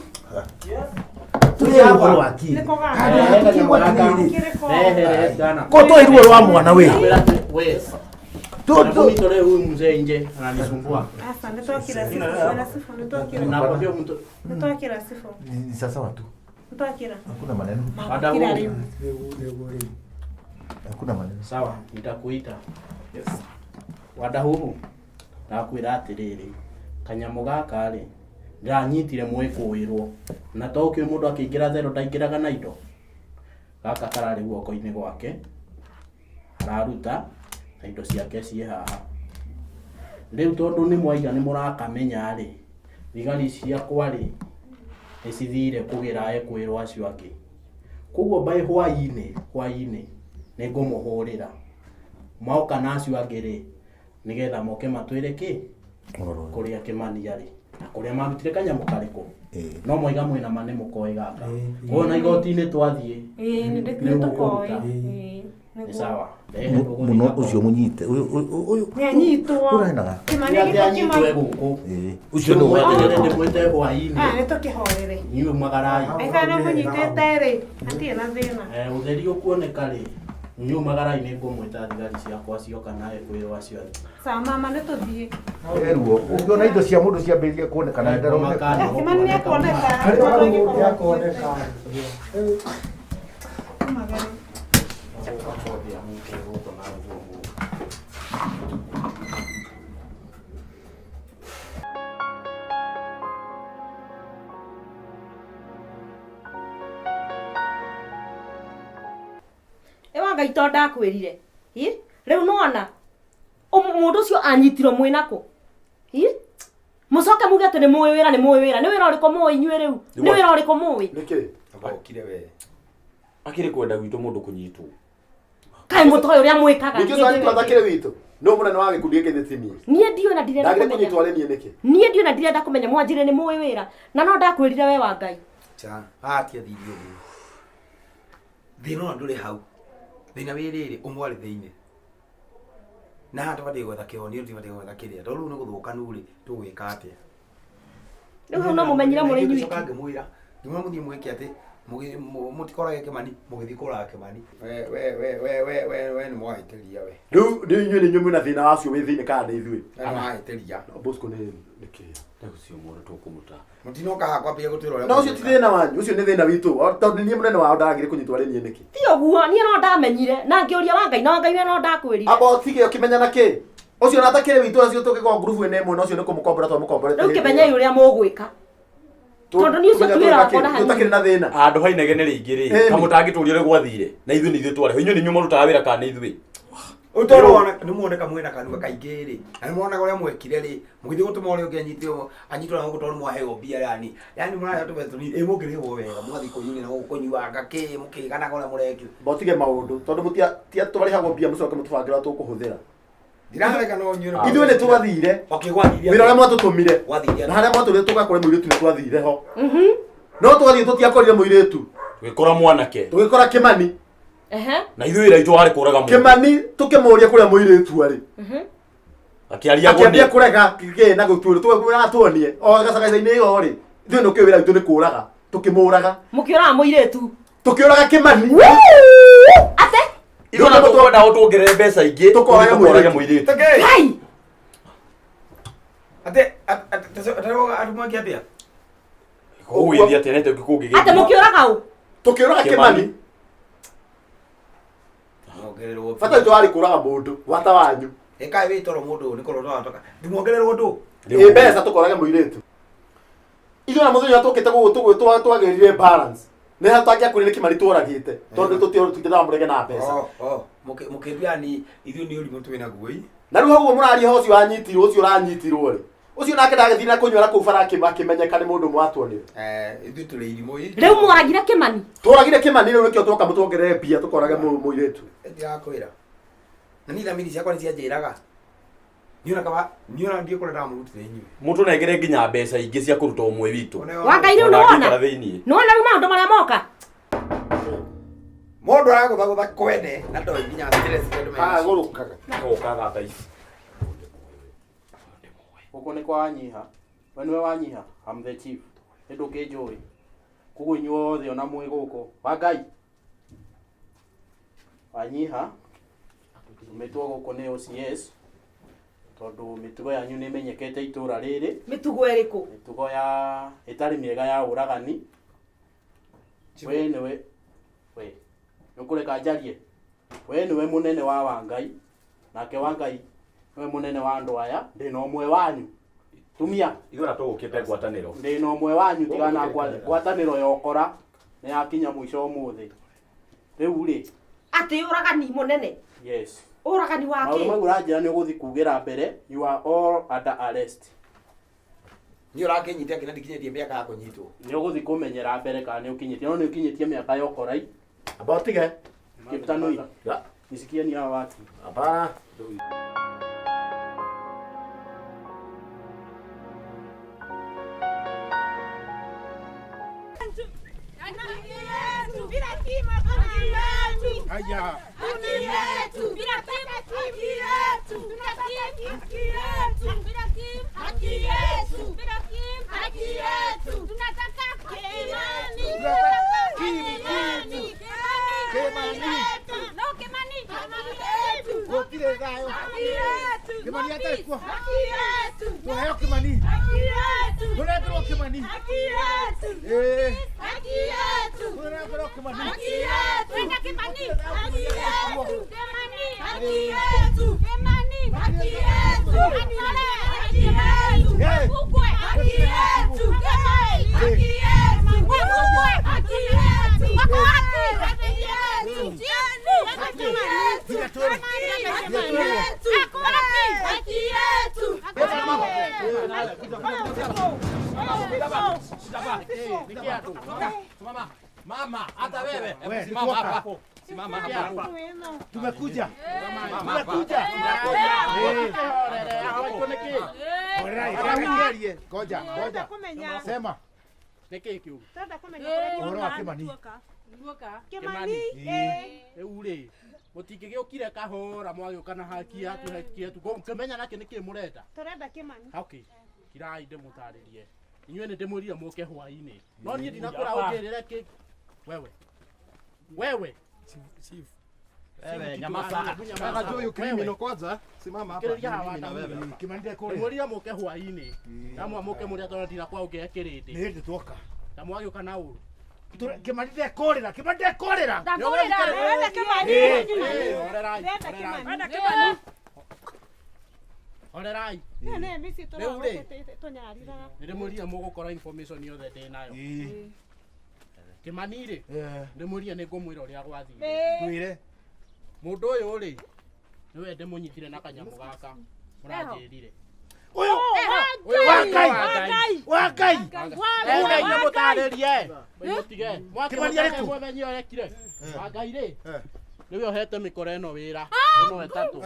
G: Tũrĩ ũhoro wa kĩ?
B: Nĩko gaka.
F: Rehe kanyamũ gaka
B: Kĩrĩko.
F: rehe rehe gana
G: Ko tũĩ ruo rwa mwana we.
F: Hebu nitolee huyu mzee nje ananisumbua.
B: Asa, nĩ twakĩra cibũ. Bwana cibũ, nĩ twakĩra.
F: Nakwambia mtu
B: Nĩ twakĩra cibũ.
G: Ni sawa tu.
B: Nĩ twakĩra.
G: Hakuna maneno.
B: Magũkĩra rĩu.
G: Hakuna maneno.
F: Sawa, nitakuita. Yes. Wadahuhu ndakwĩra atĩrĩrĩ kanyamũ gaka rĩ ndĩranyitire mwĩkũĩrwo na to ũkĩũĩ mũndũ akĩingĩra thero ndaingĩraga na indo gaka kararĩ guoko-inĩ gwake araruta na indo ciake ciĩ haha rĩu tondũ nĩ mwaiga nĩ mũrakamenya rĩ thigari ciakwa rĩ nĩ cithire kũgĩra ekwĩrwo acio angĩ koguo by hwainĩ hwainĩ nĩ ngũmũhũrĩra moka na acio angĩ rĩ nĩgetha moke matwĩre kĩ kũrĩa Kĩmani arĩ na kũrĩa marutire kanyamũ karĩkũ no mwaiga mwĩna ma nĩ mũkoĩ gaka koguo na igoti-inĩ twathiĩ
B: Ĩĩ, nĩ
F: Nĩ
B: nĩ tũkoĩ.
F: ũkũruta.
B: Ĩĩ,
F: nĩ
B: nĩguo.
F: sawa rehe
G: Mũno ũcio mũnyite. Ũyũ ũyũ ũyũ.
B: Nĩ anyitwo.
G: Ũrena gaka.
B: Kĩmani gĩkĩ
F: anyitwe
B: Kĩmani.
F: gũkũ
G: Ĩĩ. Ũcio nĩ
F: mweterere ndĩmwĩte hwainĩ
B: Ah, nĩ tũkĩhorere.
F: inyuĩ magarai
B: Aikara nĩ mũnyitĩte rĩ, hatirĩ na thĩna.
F: Eh, ũtheri ũkuoneka rĩ inyuĩ magarai nĩ ngũmwĩta thigari ciakwa cioka nawe kwĩrwo acio angĩ
B: Sawa mama, nĩ tũthiĩ.
G: Ruo. Ũngĩona indo cia mũndũ ciambĩrĩria kuonekana ndaroneka.
B: Kĩmani nĩ ekuoneka.
H: Harĩ hau nĩakuoneka.
B: Magari.
C: Ĩwa Ngai to ndakwĩrire. Hi? Rĩu nĩwona mũndũ ũcio anyitirwo mwĩ nako. Hi? Mũcoke muge atĩ nĩ mũĩ wĩra nĩ mũĩ wĩra. Nĩ wĩra ũrĩkũ mũĩ inyuĩ rĩu? Nĩ wĩra ũrĩkũ mũĩ?
D: Nĩkĩ?
A: Okire we.
E: Akĩrĩ kwenda gwitũ mũndũ kũnyitwo.
C: Kaĩ mũtoĩ ũrĩa mwĩkaga.
D: Nĩkĩ ũcio atakĩrĩ witũ? No mũnene wa gĩkundi gĩkĩ nĩ tini.
C: Niĩ ndiũĩ na ndirenda
D: Ndagĩrĩ
C: kũmenya.
D: kũnyitwo arĩ niĩ nĩkĩ?
C: Niĩ ndiũĩ na ndirenda kũmenya mwanjĩre nĩ mũĩ wĩra. Na no ndakwĩrire we wa Ngai.
A: Cha, haha ti athiri ũguo. Thĩna ona ndũrĩ hau. Thĩna wĩ rĩrĩ, ũmwe arĩ thĩinĩ. Na haha tũbatiĩ gwetha kĩhonio, tũtibatiĩ gwetha kĩrĩa. Tondũ rĩu nĩ gũthũkanu rĩ, tũgwĩka atĩa?
C: Rĩu hau no mũmenyire mũrĩ inyuiki.
A: Ngĩcoka ngĩmwĩra, ngĩmwĩra mũthiĩ mwĩke atĩ Mũtikorage Kĩmani, mũgĩthiĩ kũraga Kĩmani. We we we we we we we nĩ mwahĩtĩria we.
D: Rĩu nĩ inyuĩ nĩ inyuĩ mwĩna thĩna wacio wĩ thĩinĩ kana nĩ ithuĩ?
A: We nĩ wahĩtĩria.
D: No, Bosco nĩ nĩ kĩĩ?
E: Ũcio mũndũ tũkũmũta.
A: Mũtinoka haha kwambia gũtwĩra ũrĩa
D: Na ũcio ti thĩna wanyu, ũcio nĩ thĩna witũ. O, tondũ niĩ mũnene wao ndagire kũnyitwo arĩ niĩ nĩkĩ?
C: Ti ũguo, niĩ no ndamenyire na ngĩũria wa Ngai na wa Ngai we no ndakwĩrire.
D: Amba ũtige ũkĩmenya na kĩ? Ũcio na atakĩrĩ witũ acio tũngĩkorwo ngurubu ĩno ĩmwe na ũcio nĩ kũmũkombora twamũkomborete.
C: Rĩu kĩmenyei ũrĩa mũgwĩka. Tondũ niĩ ũcio ti wĩra wakwa na hanini.
D: Tũtakĩrĩ na thĩna.
E: Handũ ha inegene rĩingĩ rĩ,
D: Ĩni.
E: ta mũtangĩtũria ũrĩa gwathire, na ithuĩ nĩ ithuĩ twarĩ ho. Inyuĩ nĩ inyuĩ mũrutaga wĩra kana nĩ ithuĩ?
A: Ũtoro nĩ muoneka mwĩna kanua kaingĩ rĩ, na nĩ muonaga ũrĩa mwekire rĩ, mũgĩthiĩ gũtũma ũrĩa ũngĩ anyitwo anyitwo na gũkũ tondũ mwaheo mbia yani. Yani mũraheo tũbeca tũnini, ĩ mũngĩrĩhwo wega, mũgathiĩ kũnyuanĩra na gũkũ kũnyuanga kĩ, mũkĩganaga ũrĩa mũrekire.
D: Amba ũtige maũndũ tondũ mũtia tia twarĩhagwo mbia mũcoke mũtũbangĩra tũkũhũthĩra.
A: Ndirarega no inyuĩ nĩ-
D: Ithuĩ nĩ twathire.
A: Okay, gwathire.
D: Wĩra ũrĩa mwatũtũmire.
A: Gwathire.
D: Na harĩa mwatũrire tũgakore mũirĩtu nĩ twathire ho. No twathiĩ tũtiakorire mũirĩtu.
E: Tũgĩkora mwanake.
D: Tũgĩkora Kĩmani.
C: Ehe.
E: Na ithuĩ wĩra witũ warĩ kũraga mũndũ.
D: Kĩmani tũkĩmũria kũrĩa mũirĩtu arĩ.
E: Akĩaria
D: Akĩambia kũrega kĩ na gũtuĩra tũgĩkwĩra atuonie. O gacagaca-inĩ ĩyo rĩ. Ithuĩ nĩ ũkĩũĩ wĩra witũ nĩ kũraga. Tũkĩmũraga.
C: Mũkĩũraga mũirĩtu.
D: Tũkĩũraga Kĩmani.
C: Ate?
E: Ithuĩ ona tũkwenda ũtuongerere mbeca ingĩ,
D: Tũkorage
E: tũkorage
D: mũirĩtu.
E: mũirĩtu.
C: Ngai!
A: Ate ate ate andũ mweke atĩa?
E: Gũgĩthiĩ atĩa nete kũngĩgĩthiĩ?
C: Ate mũkĩũraga ũ?
D: Tũkĩũraga Kĩmani.
A: Mwongererwo.
D: Bata witũ warĩ kũraga mũndũ. Wata wanyu.
A: Ĩkai wĩ toro mũndũ ũyũ nĩ kũrora watoka. Ndimwongererwo ndũ.
D: Ĩ mbeca tũkorage mũirĩtu. Ithuĩ na mũthenya tũkĩte gũgũ tũgũ twagĩrire balance. Nĩ ha tangĩakorire nĩ Kĩmani tũragĩte. Tondũ tũtingĩthaga mũrege na mbeca.
A: Oh, oh, mũkĩndua yani ithuĩ nĩ ũrimũ twĩ naguo ĩ.
D: Na rĩu hau ũguo mũraria ũcio wanyitirwo ũcio ũranyitirwo rĩ. Ũcio nake ndagĩthire na kũnyua na kũu bara akĩmenyeka nĩ mũndũ mwatuonire.
A: Eh, ithuĩ tũrĩ irimũ ĩ.
C: Rĩu mworagire Kĩmani.
D: Tũragire Kĩmani rĩu nĩkĩo twoka mũtuongerere mbia tũkorage mũirĩtu.
A: Ndirakwĩra. Na niĩ thamiri ciakwa nĩ cianjĩraga. Niĩ ona kaba niĩ ona ndiĩ kũrĩa ndamũrutire inyuĩ.
E: Mũtũnengere nginya mbeca ingĩ cia kũruta ũmwe witũ.
C: Wa Ngai rĩu
E: Ona
C: nĩwona?
E: angĩikara thĩiniĩ.
C: Nĩwona rĩu maũndũ marĩa moka?
A: Mũndũ aragũthagũtha kwene na ndoĩ nginya stress iria andũ menacio.
D: Agũrũkaga.
E: Agoka thaa ta ici.
F: Gũkũ nĩ kwa Wanyiha. We nĩwe Wanyiha? I'm the chief. Nĩ ndũkĩnjũĩ. Koguo inyuothe ona mwĩ gũkũ. Wa Ngai. Wanyiha. Tũmĩtwo gũkũ nĩ OCS. Tondũ mĩtugo yanyu nĩ ĩmenyekete itũra rĩrĩ.
C: Mĩtugo ĩrĩkũ?
F: Mĩtugo ya ĩtarĩ mĩega ya ũragani. We nĩwe we nĩũkũreka njarie. We nĩwe mũnene wa Wangai. Nake Wangai nĩwe mũnene wa andũ aya. Ndĩna ũmwe wanyu. Tumia.
E: Ithuĩ ona tũgũkĩte ngwatanĩro.
F: Ndĩna ũmwe wanyu tigana ngwatanĩro ya ũkora nĩ yakinya mũico ũmũthĩ. Rĩu rĩ,
C: Atĩ ũragani mũnene.
F: yes.
C: Ũragani wa
F: Maũndũ
C: kĩ?
F: mau ũranjĩra nĩ ũgũthiĩ kugĩra mbere, you are all under arrest.
A: Niĩ ũrakĩnyita kĩna ndikinyĩtie mĩaka ya kũnyitwo.
F: Nĩ ũgũthiĩ kũmenyera mbere kana nĩ ũkinyĩtie. No nĩ ũkinyĩtie mĩaka ya ũkorai.
D: Amba ũtige.
F: Kiptanui. Nisikieni hawa watu.
D: Hapana.
G: Haya. Gũtirĩ thayũ. Kĩmani atarĩ kuo. Tũheo Kĩmani. Tũnengerwo Kĩmani. Ĩĩ. Tũnengerwo Kĩmani.
E: Mama, hata wewe.
G: We,
E: Simama
G: toka.
E: hapa. Simama hapa.
G: Tumekuja. Tumekuja. Eh. Ngoja, ngoja. Sema.
F: Nĩkĩĩ kĩũru?
G: Ũhoro wa Kĩmani.
F: Kĩmani.
G: Ĩĩ.
F: Rĩu rĩ, mũtingĩgĩũkire kahora mwagĩũka na haki yatu haki yetu. Ngũkĩmenya nake nĩkĩĩ mũrenda.
B: Tũrenda Kĩmani.
F: Okay. Kirai ndĩmũtarĩrie. Inyuĩ nĩ ndĩmwĩrire mũke hwaĩ-inĩ. No niĩ ndinakwĩra ũngĩrĩre kĩ Wewe. Wewe.
K: Chief.
F: Wewe,
K: nyamaza.
F: Nyamaza.
K: Huyu criminal kwanza. Simama hapa.
F: Kĩrĩria hawa
K: Mimi na wewe.
F: watamu.
K: Kimani kũrĩa.
F: Mwĩrire mũke hwaĩ-inĩ. Ndamwa mũke mũrĩa tondũ ndira kwa ũngĩ ekĩrĩndĩ.
G: Nĩ hĩndĩ tuoka.
F: Ndamwa agĩũka na ũru.
G: Kimani ndekũrĩra, Kimani ndekũrĩra.
F: Ndakũrĩra.
B: Wenda Kimani.
F: Horerai.
B: Wenda Kimani.
F: Wenda Kimani. Horerai.
B: Nĩ mĩciĩ
F: Rĩu rĩ.
B: tũnyariraga.
F: Nĩndĩmwĩrire mũgũkora information yothe ndĩ nayo. Kimani rĩ, ndĩmwĩrire nĩngũmwĩra ũrĩa gwathire.
G: Twĩre.
F: Mũndũ ũyũ rĩ, nĩwe ndĩmũnyitire na kanyamũ gaka mũranjĩrire.
G: Ũyũ.
F: Ũyũ
G: Wa Ngai.
F: Wa
G: Wa Ngai.
F: Ũyũ inyuĩ mũtarĩrie. Mũtige.
G: Kĩmani arĩkũ?
F: Mwathani ũrekire. Wa Ngai rĩ, nĩwe ũhete mĩkora ĩno wĩra. Ĩno ĩtatũ.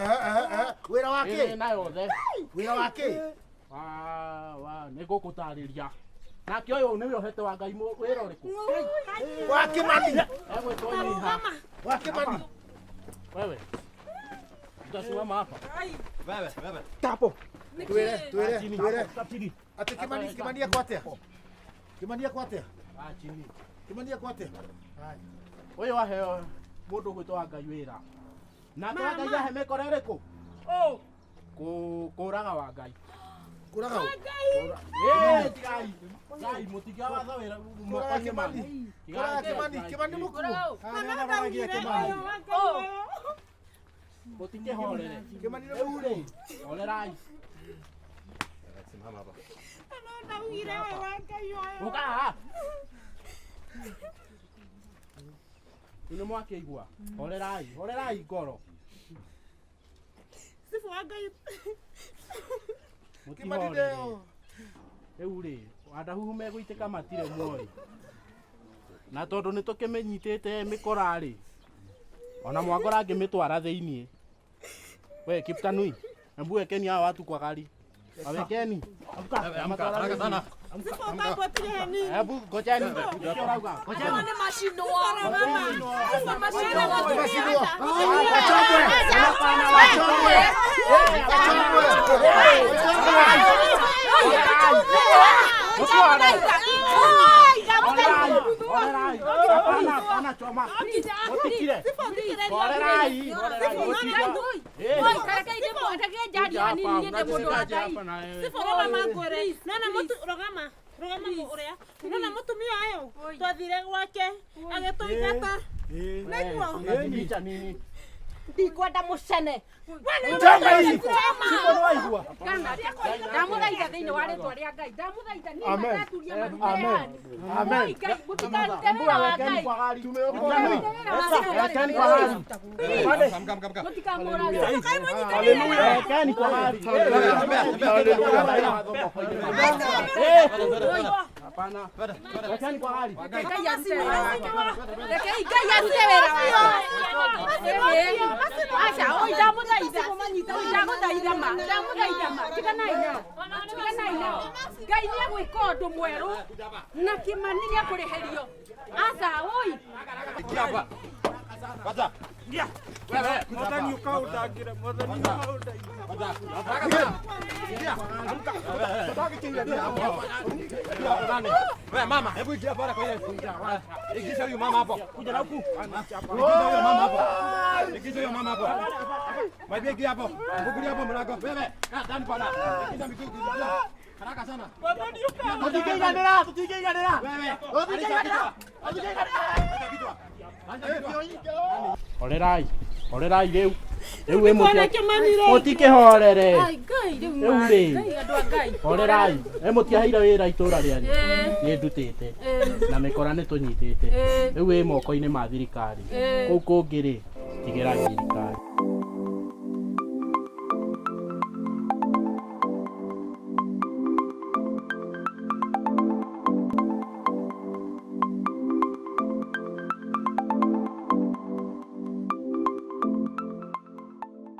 G: Wĩra wa kĩ?
F: Ĩna yothe.
G: Wĩra wa kĩ?
F: Wa nĩ ngũkũtarĩria. Nake ũyũ nĩwe ũhete wa Ngai wĩra ũrĩkũ?
G: Wa Kimani.
F: Egwĩtwo Nyiha.
G: Wa Kimani.
F: Wewe. Utasimama hapa.
K: Wewe, wewe.
G: Tapo. Twĩre, twĩre, twĩre. Atĩ Kimani, Kimani ekwo atĩa? Kimani ekwo atĩa?
F: Ah, chini.
G: Kimani ekwo atĩa?
F: Ũyũ aheo mũndũ ũgwĩtwo wa Ngai wĩra. Nake wa Ngai ahe mĩkora ĩrĩkũ? Kũraga wa Ngai.
G: Kũraga ũ?
F: Ĩĩ, tigai. Tigai, mũtigia watho wĩra
G: Kũraga
F: moko-inĩ
G: Kimani.
F: manyu.
G: Kũraga Kimani, Kimani mũkuũ.
F: Mũtikĩhorere.
G: Kimani nĩ mũkuũ.
F: Horerai.
K: Simama hapa.
F: Ũka haha. Rĩu nĩ mwakĩigua. Horerai, horerai ngoro.
B: Sifu wa Ngai.
G: Kimani
F: Mũtihorere.
G: ndeo.
F: Rĩu rĩ, wandahuhu megũitĩka matirĩ muoĩ. Na tondũ nĩ tũkĩmĩnyitĩte mĩkora rĩ, ona mwangora angĩmĩtwara thĩiniĩ. We Kiptanui, hebu wekeni hawa watu kwa gari. Wawekeni. Amka,
K: Amka,
F: matwara
K: haraka
F: thĩiniĩ.
K: sana.
B: Sifu ũkangwatire nini?
F: Hebu ngojeni. Nĩkĩo ũrauga. Ngojeni.
I: Nĩ macinwo.
G: Macinwo.
F: Horerai. Hapana, hapana choma. Mũtikire. Horerai, horerai.
B: Sifu rũgama ngwĩre. Nona mũtu rũgama. Rũgama ũrĩa. Nona mũtumia ũyũ twathire gwake agĩtũingata. Nĩguo.
F: Unajificha nini?
I: Ndikwenda mũcene.
G: Choma hii.
I: Ndamũthaitha thĩinĩ wa rĩtwa rĩa Ngai. Ndamũthaitha niĩ
F: Amen.
I: mandaturia maru
F: Amen. Amen.
I: Oi Ngai, mũtikarute wĩra wa Ngai.
F: Kwa gari.
I: Wekeni
F: kwa gari.
I: Mũtikamũrage.
F: Wekeni kwa gari. Hapana. Wekeni kwa gari.
I: Rekei arute wĩra wake. Rekei Ngai arute wĩra wake. Aca, oi ndamũthaitha. Oi ndamũthaitha ma. Ndamũthaitha ma. Tiganai nao. Tiganai nao. Ngai nĩ egwĩka ũndũ mwerũ na Kĩmani nĩ ekũrĩhĩrio. Aca, oi.
K: Ingia hapa. Kwanza.
J: Ingia.
K: Wewe,
J: Mwathani ũkaũndangĩre, mwathani ũkaũndangĩre.
K: Wewe mama, hebu ingia pale kwa ile. Ingisha huyu mama hapo. Kuja na huku. Ingisha huyo mama hapo. Ingisha huyo mama hapo. Mwambie ingia hapo. Fungulia hapo mlango. Wewe, kaa ndani bwana. Ingisha miguu. Haraka sana.
F: Tũtingĩiganĩra, tũtingĩiganĩra.
K: Wewe.
F: Tũtingĩiganĩra.
K: Tũtingĩiganĩra.
F: Horerai. Horerai rĩu. Rĩu wĩ
B: Ndikona
F: mũtia.
B: Kimani rĩngĩ.
F: Mũtikĩhorere.
I: Ai Ngai rĩu
F: Rĩu
I: ma.
F: rĩ.
I: Ngai andũ a Ngai.
F: Horerai. Ĩ mũtiaheire wĩra itũra rĩanyu.
I: Ĩĩ.
F: Nĩ ndutĩte.
I: Ĩĩ.
F: Na mĩkora nĩ tũnyitĩte.
I: Ĩĩ.
F: Rĩu wĩ moko-inĩ ma thirikari.
I: Ĩĩ.
F: Kũu kũngĩ rĩ, tigĩrai thirikari.